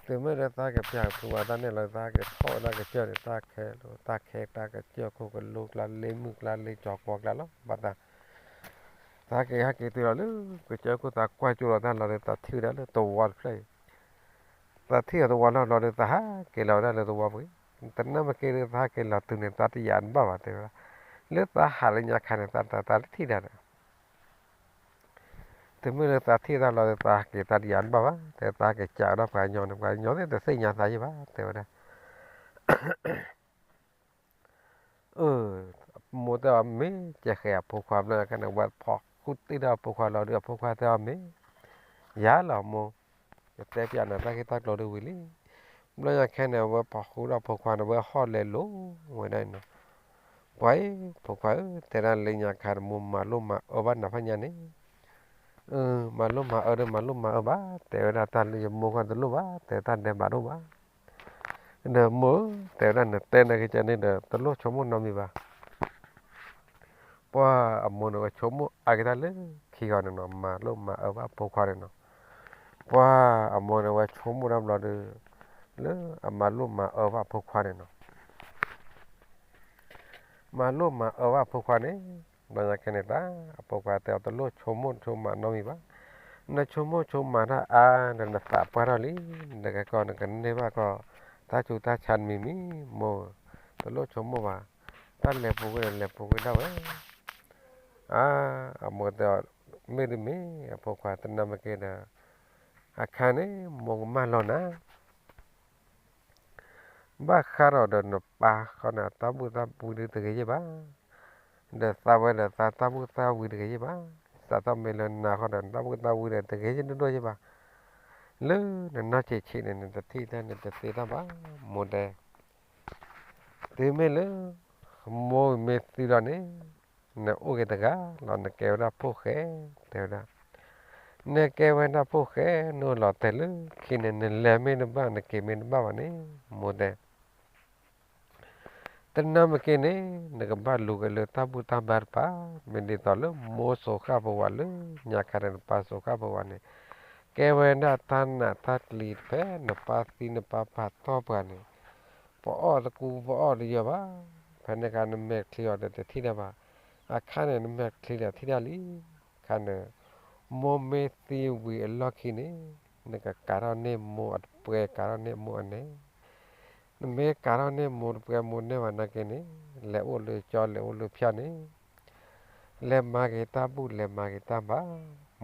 တုၤမ့ၢ်လၢသးဟဲက့ၤပျၢ်ဖုဝါတၢ်နဲၣ်လီၤ သးဟဲက့ၤဖီၣ်ဝဲဒၣ်ကစၢၢ်န့ၣ် တၢ်ခဲလၢာ် တၢ်ခဲတၢ်ကစၢၢ် ခိၣ်ကလိကျါ လ့မုၢ်ကျါ လ့ကၠီၤကွီကျါလီၤ ဘၣ်သး, သးဟဲက့ၤဟဲက့ၤတုၤလီၤလၢ ကစၢၢ်ခိၣ်သးကွၢ်ကၠိလီၤတၢ်လီၤဒုး သးထံၣ်ဝဲဒၣ်လၢသဝီတဖျၢၣ်အံၤ, သးထံၣ်အီၤသဝီလီၤဘျီဒုး သးဟးက့ၤလီၤဝဲဒၣ်လၢသဝီပူၤ, တနာ်မ့ၢ်က့ၤဒုး သးဟဲက့ၤလီၤတုၤန့ၣ် သးတယာ်တဘၣ်ဘၣ်တဲဝဲဒၣ်, လၢသးဟးလၢညါခါန့ၣ် သးတၢ်တၢ်လၢထံၣ်ဒၣ်ဒီး တုၤမ့ၢ်လၢသးထံၣ်တၢ်လီၤဒုး သးဟဲက့ၤသးတယာ်တဘၣ်ဘၣ် တဲသးဟဲက့ၤကးဝဲဒၣ်ပှၤကညီန့ၣ် ပှၤကညီသ့ၣ်တသ့ၣ်ညါသးယဲၢ်ဘၣ် တဲဝဲဒၣ် မိၢ်တဲအီၤမ့ၢ်ကဲဃဲၤအဖိခွါဘျီညါခါန့ၣ် ဝဲဖီၣ်ဃုတ့ၢ်ဒီးအဖိခွါလီၤဒုး အဖိခွါတဲအီၤမ့ၢ်, ယၤလီၤမိၢ်, ယတဲပျးနၤတၢ်ဂ့ၢ်တၢ်ကျိၤဒုးဝံၤလံ, ဘျီညါခဲန့ၣ် အဝဲဖီၣ်ဃုဒီးအဖိခွါန့ၣ် အဝဲဟီၣ်လဲၤလိၤဝဲဒၣ်နီၤ, ပှၤအံၤ ဖိခွါဧၢ တဲဒၣ်လၢညါခါန့ၣ် မိၢ်မၤလိမၤအၢဘၣ်နၤဖးညါန့ၣ် မၤလိမၤအၢဒီး မၤလိမၤအၢဘၣ် တဲဝဲဒၣ်တၢ်လၢယမိၢ်ခီတလိၣ်ဘၣ် တဲတၢ်ဒဲးဘးတအိၣ်ဘၣ်, ဒီးမိၢ်ဧၢ တဲဝဲဒၣ်နတဲနက့ၤကန့ၣ်ဒီး တလိၣ်ဆိကမိၣ်နီတမံၤဘၣ်, ပှၤအမိၢ်န့ၣ် ဝဲဆိကမိၣ်အါက့ၤတၢ်လၢခံဂီၤန့ၣ်နီၤ မၤလိမၤအၢဘၣ်ဖိခွါန့ၣ်နီၤ, ပှၤအမိၢ်န့ၣ် ဝဲဆိကမိၣ်တၢ်ဘျီဒုး လၢအမၤလိမၤအၢဘၣ်ဖိခွါန့ၣ်နီၤ မၤလိမၤအၢဘၣ်ဖိခွါန့ၣ်, ဘျီညါခဲန့ၣ်တၢ် အဖိခွါတဲအီၤတလိၣ်ဆိကမိၣ်ဆိကမးနီတမံၤဘၣ်, နဆိကမိၣ်ဆိကမးတၢ်အါဒီးနသးပှၢ်ထီၣ်လံ, နကကီၢ်နကန့ၢ်ဘၣ်ကီၢ် တၢ်ဆူးတၢ်ဆါတမံၤမံၤ, မိၢ် တလိၣ်ဆိကမိၣ်ဘၣ်, တၢ်လဲၤပူၤကွံာ်ဒီးလဲၤပူၤကွံာ်ဒၣ်ဝဲ, အါ, အမိၢ်တဲအီၤ, မ့ၢ်တမ့ၢ် အဖိခွါတနာ်မ့ၢ်က့ၤဒီး, အခါန့ၣ် မိၢ်ကမၢလီၤနၤ ဘၣ်ဃးဒီးဒီးနပၢ်ဃီန့ၣ် အတၢ်ဘူၣ်တၢ်ဝံဒုးတဂ့ၤယဲၢ်ဘၣ်, ဒီးသးဝဲဒီးသးတၢ်ဘူၣ်တၢ်ဝံတဂ့ၤယဲၢ်ဘၣ်, စးထီၣ်မ့ၢ်လၢနၤဃီဒီး နတၢ်ဘူၣ်တၢ်ဝံဒီးတဂ့ၤယဲၢ်ဒိၣ်ဒိၣ်ယဲၢ်ဘၣ်, လၢနနီၢ်ဆံးဆံးန့ၣ် နတထံၣ်တၢ်နတသ့တၢ်ဘၣ်, မိၢ်တဲ, တုၤမ့ၢ်လၢ မိၢ်မ့ၢ်သံလီၤန့ၣ်, နအိၣ်က့ၤတဂၤလီၤ နကဲဝဲဒၣ်ဖိၣ်ဃဲ, တဲဝဲဒၣ်, နကဲဝဲဒၣ်ဖိၣ်ဃဲ နအိၣ်လီၤတဲာ်လၢခံန့ၣ် နလဲၤမ့ၢ်တဘၣ် နက့ၤမ့ၢ်တဘၣ်ဘၣ်န့ၣ် မိၢ်တဲ တနာ်မ့ၢ်က့ၤန့ၣ် နကဘၣ်လူၤက့ၤလၢတၢ်ဘူၣ်တၢ်ဘါတပၤ, မ့ၢ်ဒ်သိးလၢမိၢ်စိာ်ဃာ်ပဝးလၢညါခါန့ၣ် နပၢ်စိာ်ဃာ်ပဝးန့ၣ်, ကဲဝဲဒၣ်တၢ်နးတၢ်ကျံၤတဖဲ နပၢ်သံနပၢ်ပာ်တီၢ်ပှၤန့ၣ်, ပအီၣ်တကူပအီၣ်တယၢၤဘၣ်, ဖဲန့ၣ်အခါနမဲာ်ချံအီၤဒီးတထံၣ်တၢ်ဘၣ်, အခါန့ၣ် နမဲာ်ချံဒီးထံၣ်တၢ်လံ, ခါန့ၣ်, မိၢ်မ့ၢ်သံဝံၤအလီၢ်ခံန့ၣ်, နကကးထီၣ်န့ၢ်မိၢ်အတပှဲၤ ကးထီၣ်န့ၢ်မိၢ်အနဲ, နမ့ၢ်ကးထီၣ်န့ၢ်မိၢ်တပှဲၤမိၢ်နဲဘၣ်နာ်က့န့ၣ်, လဲၤအိၣ်လၢကၠီလဲၤအိၣ်လၢဖၠၣ်န့ၣ်, လဲၤမၤက့ၤတၢ်ဘူၣ်လဲၤမၤက့ၤတၢ်ဘါ,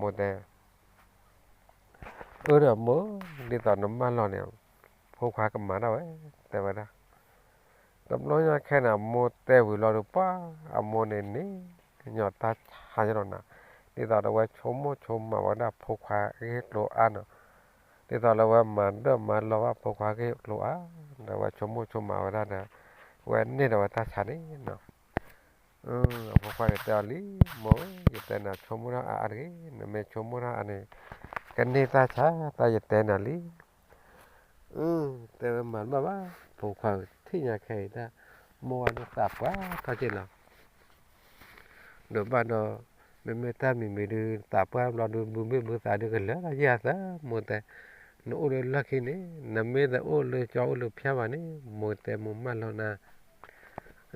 မိၢ်တဲ အၢဒီးမိၢ်, ဒ်သိးနမၢလီၤန့ၣ်, ဖိခွါကမၤဒၣ်ဝဲ, တဲဝဲဒၣ်. တဘျီညါခဲန့ၣ် အမိၢ်တဲဝံၤလီၤဒီး ပှၤ, အမိၢ်န့ၣ်န့ၣ်, ကညီတၢ်ဆါယလီၤနၤ, ဒ်သိးဒီးဝဲဆိကမိၣ်ဆိကမးဝဲဒၣ်ဖိခွါဂ့ၢ်ကျိၤအါနီၤ, ဒ်သိးလၢဝဲမၤဒၢၣ်မၤလီၤဘၣ်ဖိခွါဂ့ၢ်ကျိၤအါ, ဒီးဝဲဆိကမိၣ်ဆိကမးဝဲဒၣ်ဒီး, ဝဲန့ၢ်ဒီးဝဲတၢ်ဆါန့ၣ်နီၤ အဖိခွါန့ၣ်တဲအီၤလံ, မိၢ်ဧၢ, ယတဲနၤဆိကမိၣ်ထီၣ်အါအါတဂ့ၤ, နမ့ၢ်ဆိကမိၣ်ထီၣ်အါန့ၣ်, ကန့ၢ်တၢ်ဆါတၢ်ယတဲနၤလံ. တဲဝဲမၤတဘၣ်ဘၣ်, ဖိခွါထံၣ်ညါခဲအံၤတၢ်, မိၢ်ဝဲဒၣ်သးပှၢ်ထီၣ်က့ၤလီၤ. ဒီးဘၣ်ဒီး, မ့မ့ၢ်တၢ်မံၤမံၤဒုး သးပှၢ်ဘျီဒုး ဘုမ့ၢ်ဘုသးဒုးကလၢာ်လီၤယဲၢ်အသး, မိၢ်တဲ, နအိၣ်လၢလီၢ်ခံန့ၣ်, နမ့ၢ်တအိၣ်လၢကၠီအိၣ်လၢဖၠၣ်ဘၣ်န့ၣ်, မိၢ်တဲမိၢ်မၢလီၤနၤ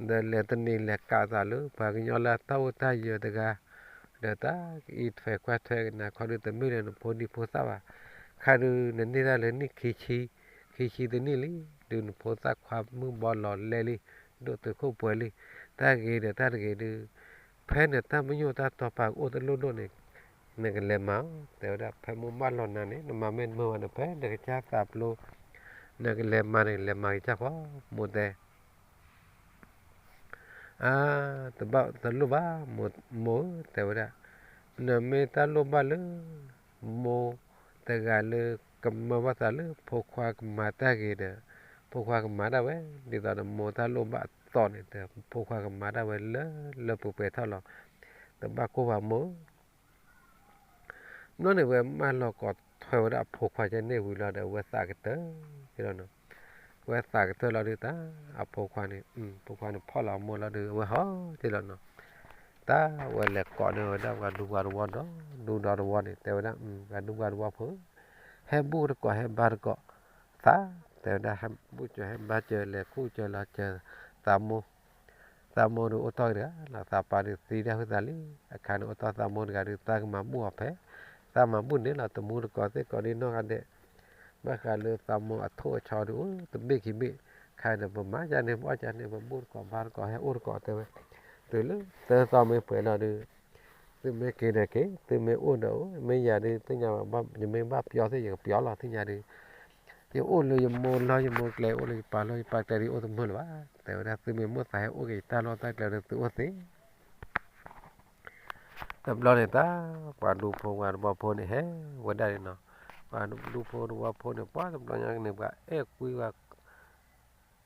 ဒီးလဲၤတနံၤလဲၤကးသးလၢ ပှၤကညီလၢအတၢ်အိၣ်တၢ်ယၢၤတဂၤ, ဒီးတၢ်အံးထွဲကွၢ်ထွဲကနၤခီဒုး တမ့ၢ်လၢနဖိဒံဖိသၣ်ဘၣ်. ခါဒုး နန့ၢ်တၢ်လၢနံၣ်ခံဆံ, ခံဆံတနံၣ်လံ, ဒုးနဖိသၣ်ခွါမုၢ်ဘီလီၤလဲလံ, ဒိၣ်တုာ်ခိၣ်ပှဲၤလံ, တၢ်ဂ့ၤဒီးတၢ်တဂ့ၤဒုး, ဖဲနတၢ်ပညိၣ်တၢ်တီပာ်ကအိၣ်တလိၣ်ဒိၣ်န့ၣ်, နကလဲၤမၤအီၤ, တဲဝဲဒၣ် ဖဲမိၢ်မၢလီၤနၤန့ၣ် နမၤမ့ၢ်တမုာ်ဘၣ်န့ၣ် ဖဲနကစၢ်သးပျိ နကလဲၤမၤန့ၣ် လဲၤမၤကစၢ်ဖီ မိၢ်တဲ အါ, တဘၣ်တလိၣ်ဘၣ်, မိၢ်ဧၢ တဲဝဲဒၣ်, နမ့ၢ်တၢ်လိၣ်ဘၣ်လၢ မိၢ်တဂၤလၢကမၢဘၣ်သးလၢဖိခွါကမၤတၢ်ဂ့ၤဒီး ဖိခွါကမၤဒၣ်ဝဲ, ဒ်သိးဒီးမိၢ်တၢ်လိၣ်ဘၣ်အသီန့ၣ် ဖိခွါကမၤဒၣ်ဝဲလၢလၢပှဲၤပှဲၤထီၣ်လီၤ. တဘၣ်ကိၢ်ဘၣ်မိၢ် ဘျီန့ၣ် ဝဲမၢလီၤကိးထွဲဝဲဒၣ်အဖိခွါကန့ၢ်ဝံၤလီၤဒီး အဝဲသးကတၢၢ်လီၤနီၤ. ဝဲသးကတၢၢ်လီၤဒုးတၢ် အဖိခွါန့ၣ်, ဖိခွါန့ၣ်ဖီၣ်လီၤအမိၢ်လီၤဒီး အဝဲဟီၣ်တ့ၢ်လီၤနီၤ. တၢ်ဝဲလဲၤကိးန့ၢ်ဝဲဒၣ်ပှၤဒူပှၤတဝီဒီး ဒူဒီတဝီန့ၣ် တဲဝဲဒၣ် ပှၤဒူပှၤတဝီဖိ ဟဲဘူၣ်တကိး ဟဲဘါတကိး သး, တဲဝဲဒၣ် ဟဲဘူၣ်စၢၤ ဟဲဘါစၢၤ လဲၤခူၣ်စၢၤလီၤစၢၤ သးမိၢ် သးမိၢ်ဒုးအိၣ်တီၢ်တဂၤလီၤ. သးပၢ်ဒုးသံဒၣ်ဟုသးလံ. အခါန့ၣ်အိၣ်တီၢ်သးမိၢ်တဂၤဒုး သးကမၤဘူၣ်အီၤဖဲ, သးမၤဘူၣ်န့ၣ်လီၤ တမူတကိးသ့ၣ်ကိးဒ်နီၢ်ဂၤဒဲး. ဘၣ်ဃးလၢသးမိၢ်အထိၣ်အဆီဒုး အိၣ်တဘ့ၣ်ခံဘ့ၣ်, ခါဒီးပမၤကန့ၢ် ပအီၣ်ကန့ၢ် ပဘူၣ်တကိးဘါတကိး ဟဲအိၣ်တကိးတဲဝဲ, တုၤလၢသၢသီမ့ၢ်ပှဲၤလီၤဒုး သုမ့ၢ်က့ၤဒီးက့ၤ သုမ့ၢ်အိၣ်ဒီးအိၣ် မ့ၢ်ယၤဒုး သ့ၣ်ညါဘၣ် ယမ့ၢ်ဘၣ်ပျီသ့ၣ် ယကပျီလီၤ သ့ၣ်ညါဒုး ယအိၣ်လၢယမိၢ်လီၢ်ယမိၢ်ကျဲ အိၣ်လၢယပၢ်လီၢ်ယပၢ်ကျဲဒုး အိၣ်တမုာ်လၢၤဘၣ် တဲဝဲဒၣ် သုမ့ၢ်မိၣ်သးဟဲအိၣ်က့ၤယတၢ်လီၢ်တၢ်ကျဲဒီး သုအိၣ်သ့ တဘျီန့ၣ်တၢ် ပှၤဒူဖိဝဲတဝီဖိန့ၣ် ဟဲဝဲဒၣ်န့ၣ်နီၤ. ပှၤဒူဖိတဝီဖိန့ၣ် ပှၤတဘျီညါန့ၣ် ပှၤအဲၣ်ကွံဝဲ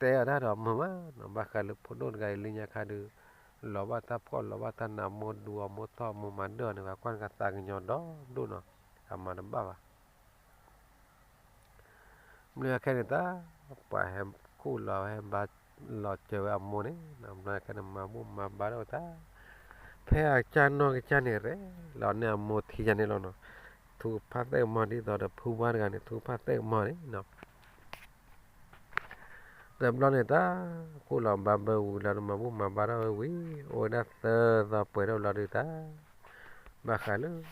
တဲအတၢ်ဒီးမုာ်မးနီၤ. ဘၣ်ဃးလၢဖိဒိၣ်တဂၤအံၤ လၢညါခါဒုး လီၤဘၣ်တၢ်ဖှီၣ်လီၤဘၣ်တၢ်နး မိၢ်ဒူအီၤ မိၢ်ထီၣ်မိၢ်မၤဒၢၣ်အီၤန့ၣ် ပှၤကွၢ်နကသးကညီၤဒီဒိၣ်နီၤ. အမၤတဘၣ်ဘၣ် မ့ၢ်အခဲန့ၣ်တၢ် ပှၤဟဲခူၣ်လီၤဟဲဘါလီၤစၢၤဝဲအမိၢ်န့ၣ် ဘျီခဲန့ၣ် မၤဘူၣ်မၤဘါထီၣ်ဝဲတၢ် ဖဲအကစၢ်နီၢ်ကစၢ်န့ၣ်ရဲၣ်လီၤန့ၢ်အမိၢ်ထံယါန့ၣ်လီၤနီၤ. ထူကဖၣ်သဲၣ်ကမီၤ ဒ်သိးဒီးဖုဝါတဂၤန့ၣ် ထူကဖၣ်သဲၣ်ကမီၤန့ၣ်နီၤ. တဘျီန့ၣ်တၢ် ခူၣ်လီၤဘါဘၢဝံၤလီၤဒီး မၤဘူၣ်မၤဘါထီၣ်ဝဲဝံၤ အိၣ်ဝဲဒၣ်သၢသီပှဲၤထီၣ်လီၤဒုးတၢ် ဘၣ်ဃးလၢ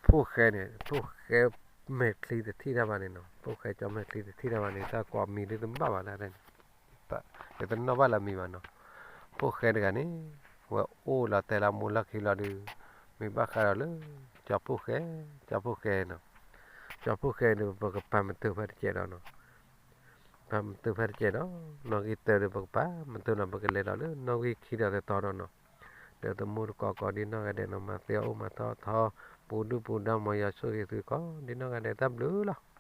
ဖိၣ်ဃဲန့ၣ် ဖိၣ်ဃဲမဲာ်ချံတထံၣ်တၢ်ဘၣ်န့ၣ်နီၤ. ဖိၣ်ဃဲကၠီမဲာ်ချံတထံၣ်တၢ်ဘၣ်န့ၣ် တၢ်ကိးမံၤဒုးတဘၣ်ဘၣ်ဒၣ်န့ၣ် ယတနီၣ်ဘၣ်လၢမံၤဘၣ်နီၤ. ဖိၣ်ဃဲတဂၤန့ၣ် ဝဲအိၣ်လီၤတဲလၢမိၢ်လီၢ်ခံလီၤဒုး မ့ၢ်ဘၣ်ဃးဒီးလၢ ကၠီဖိၣ်ဃဲ, ကၠီဖိၣ်ဃဲနီၤ. ကၠီဖိၣ်ဃဲန့ၣ် ပကပာ်မတုာ်ဖဲတကဲးဒီးနီၤ. ပာ်မတုာ်ဖဲတကဲးဒီး နီၣ်ဂံၢ်တၢဒီး ပကပာ်မတုာ်နီၤ ပကလဲၤဒီးလၢနီၣ်ဂံၢ်ခံဒီးတတီၤဒီးနီၤ. ဒီးတမူတကိးကိးဒ်နီၢ်ဂၤဒဲးနီၤ မၤသ့အအိၣ်မၤထီၣ်ထီ ပူၤဒုၣ်ပူၤဒါ မ်ယွၤဆိၣ်ဂ့ၤသုကိးဒ်နီၢ်ဂၤဒဲး တၢ်ဘျုးလီၤ.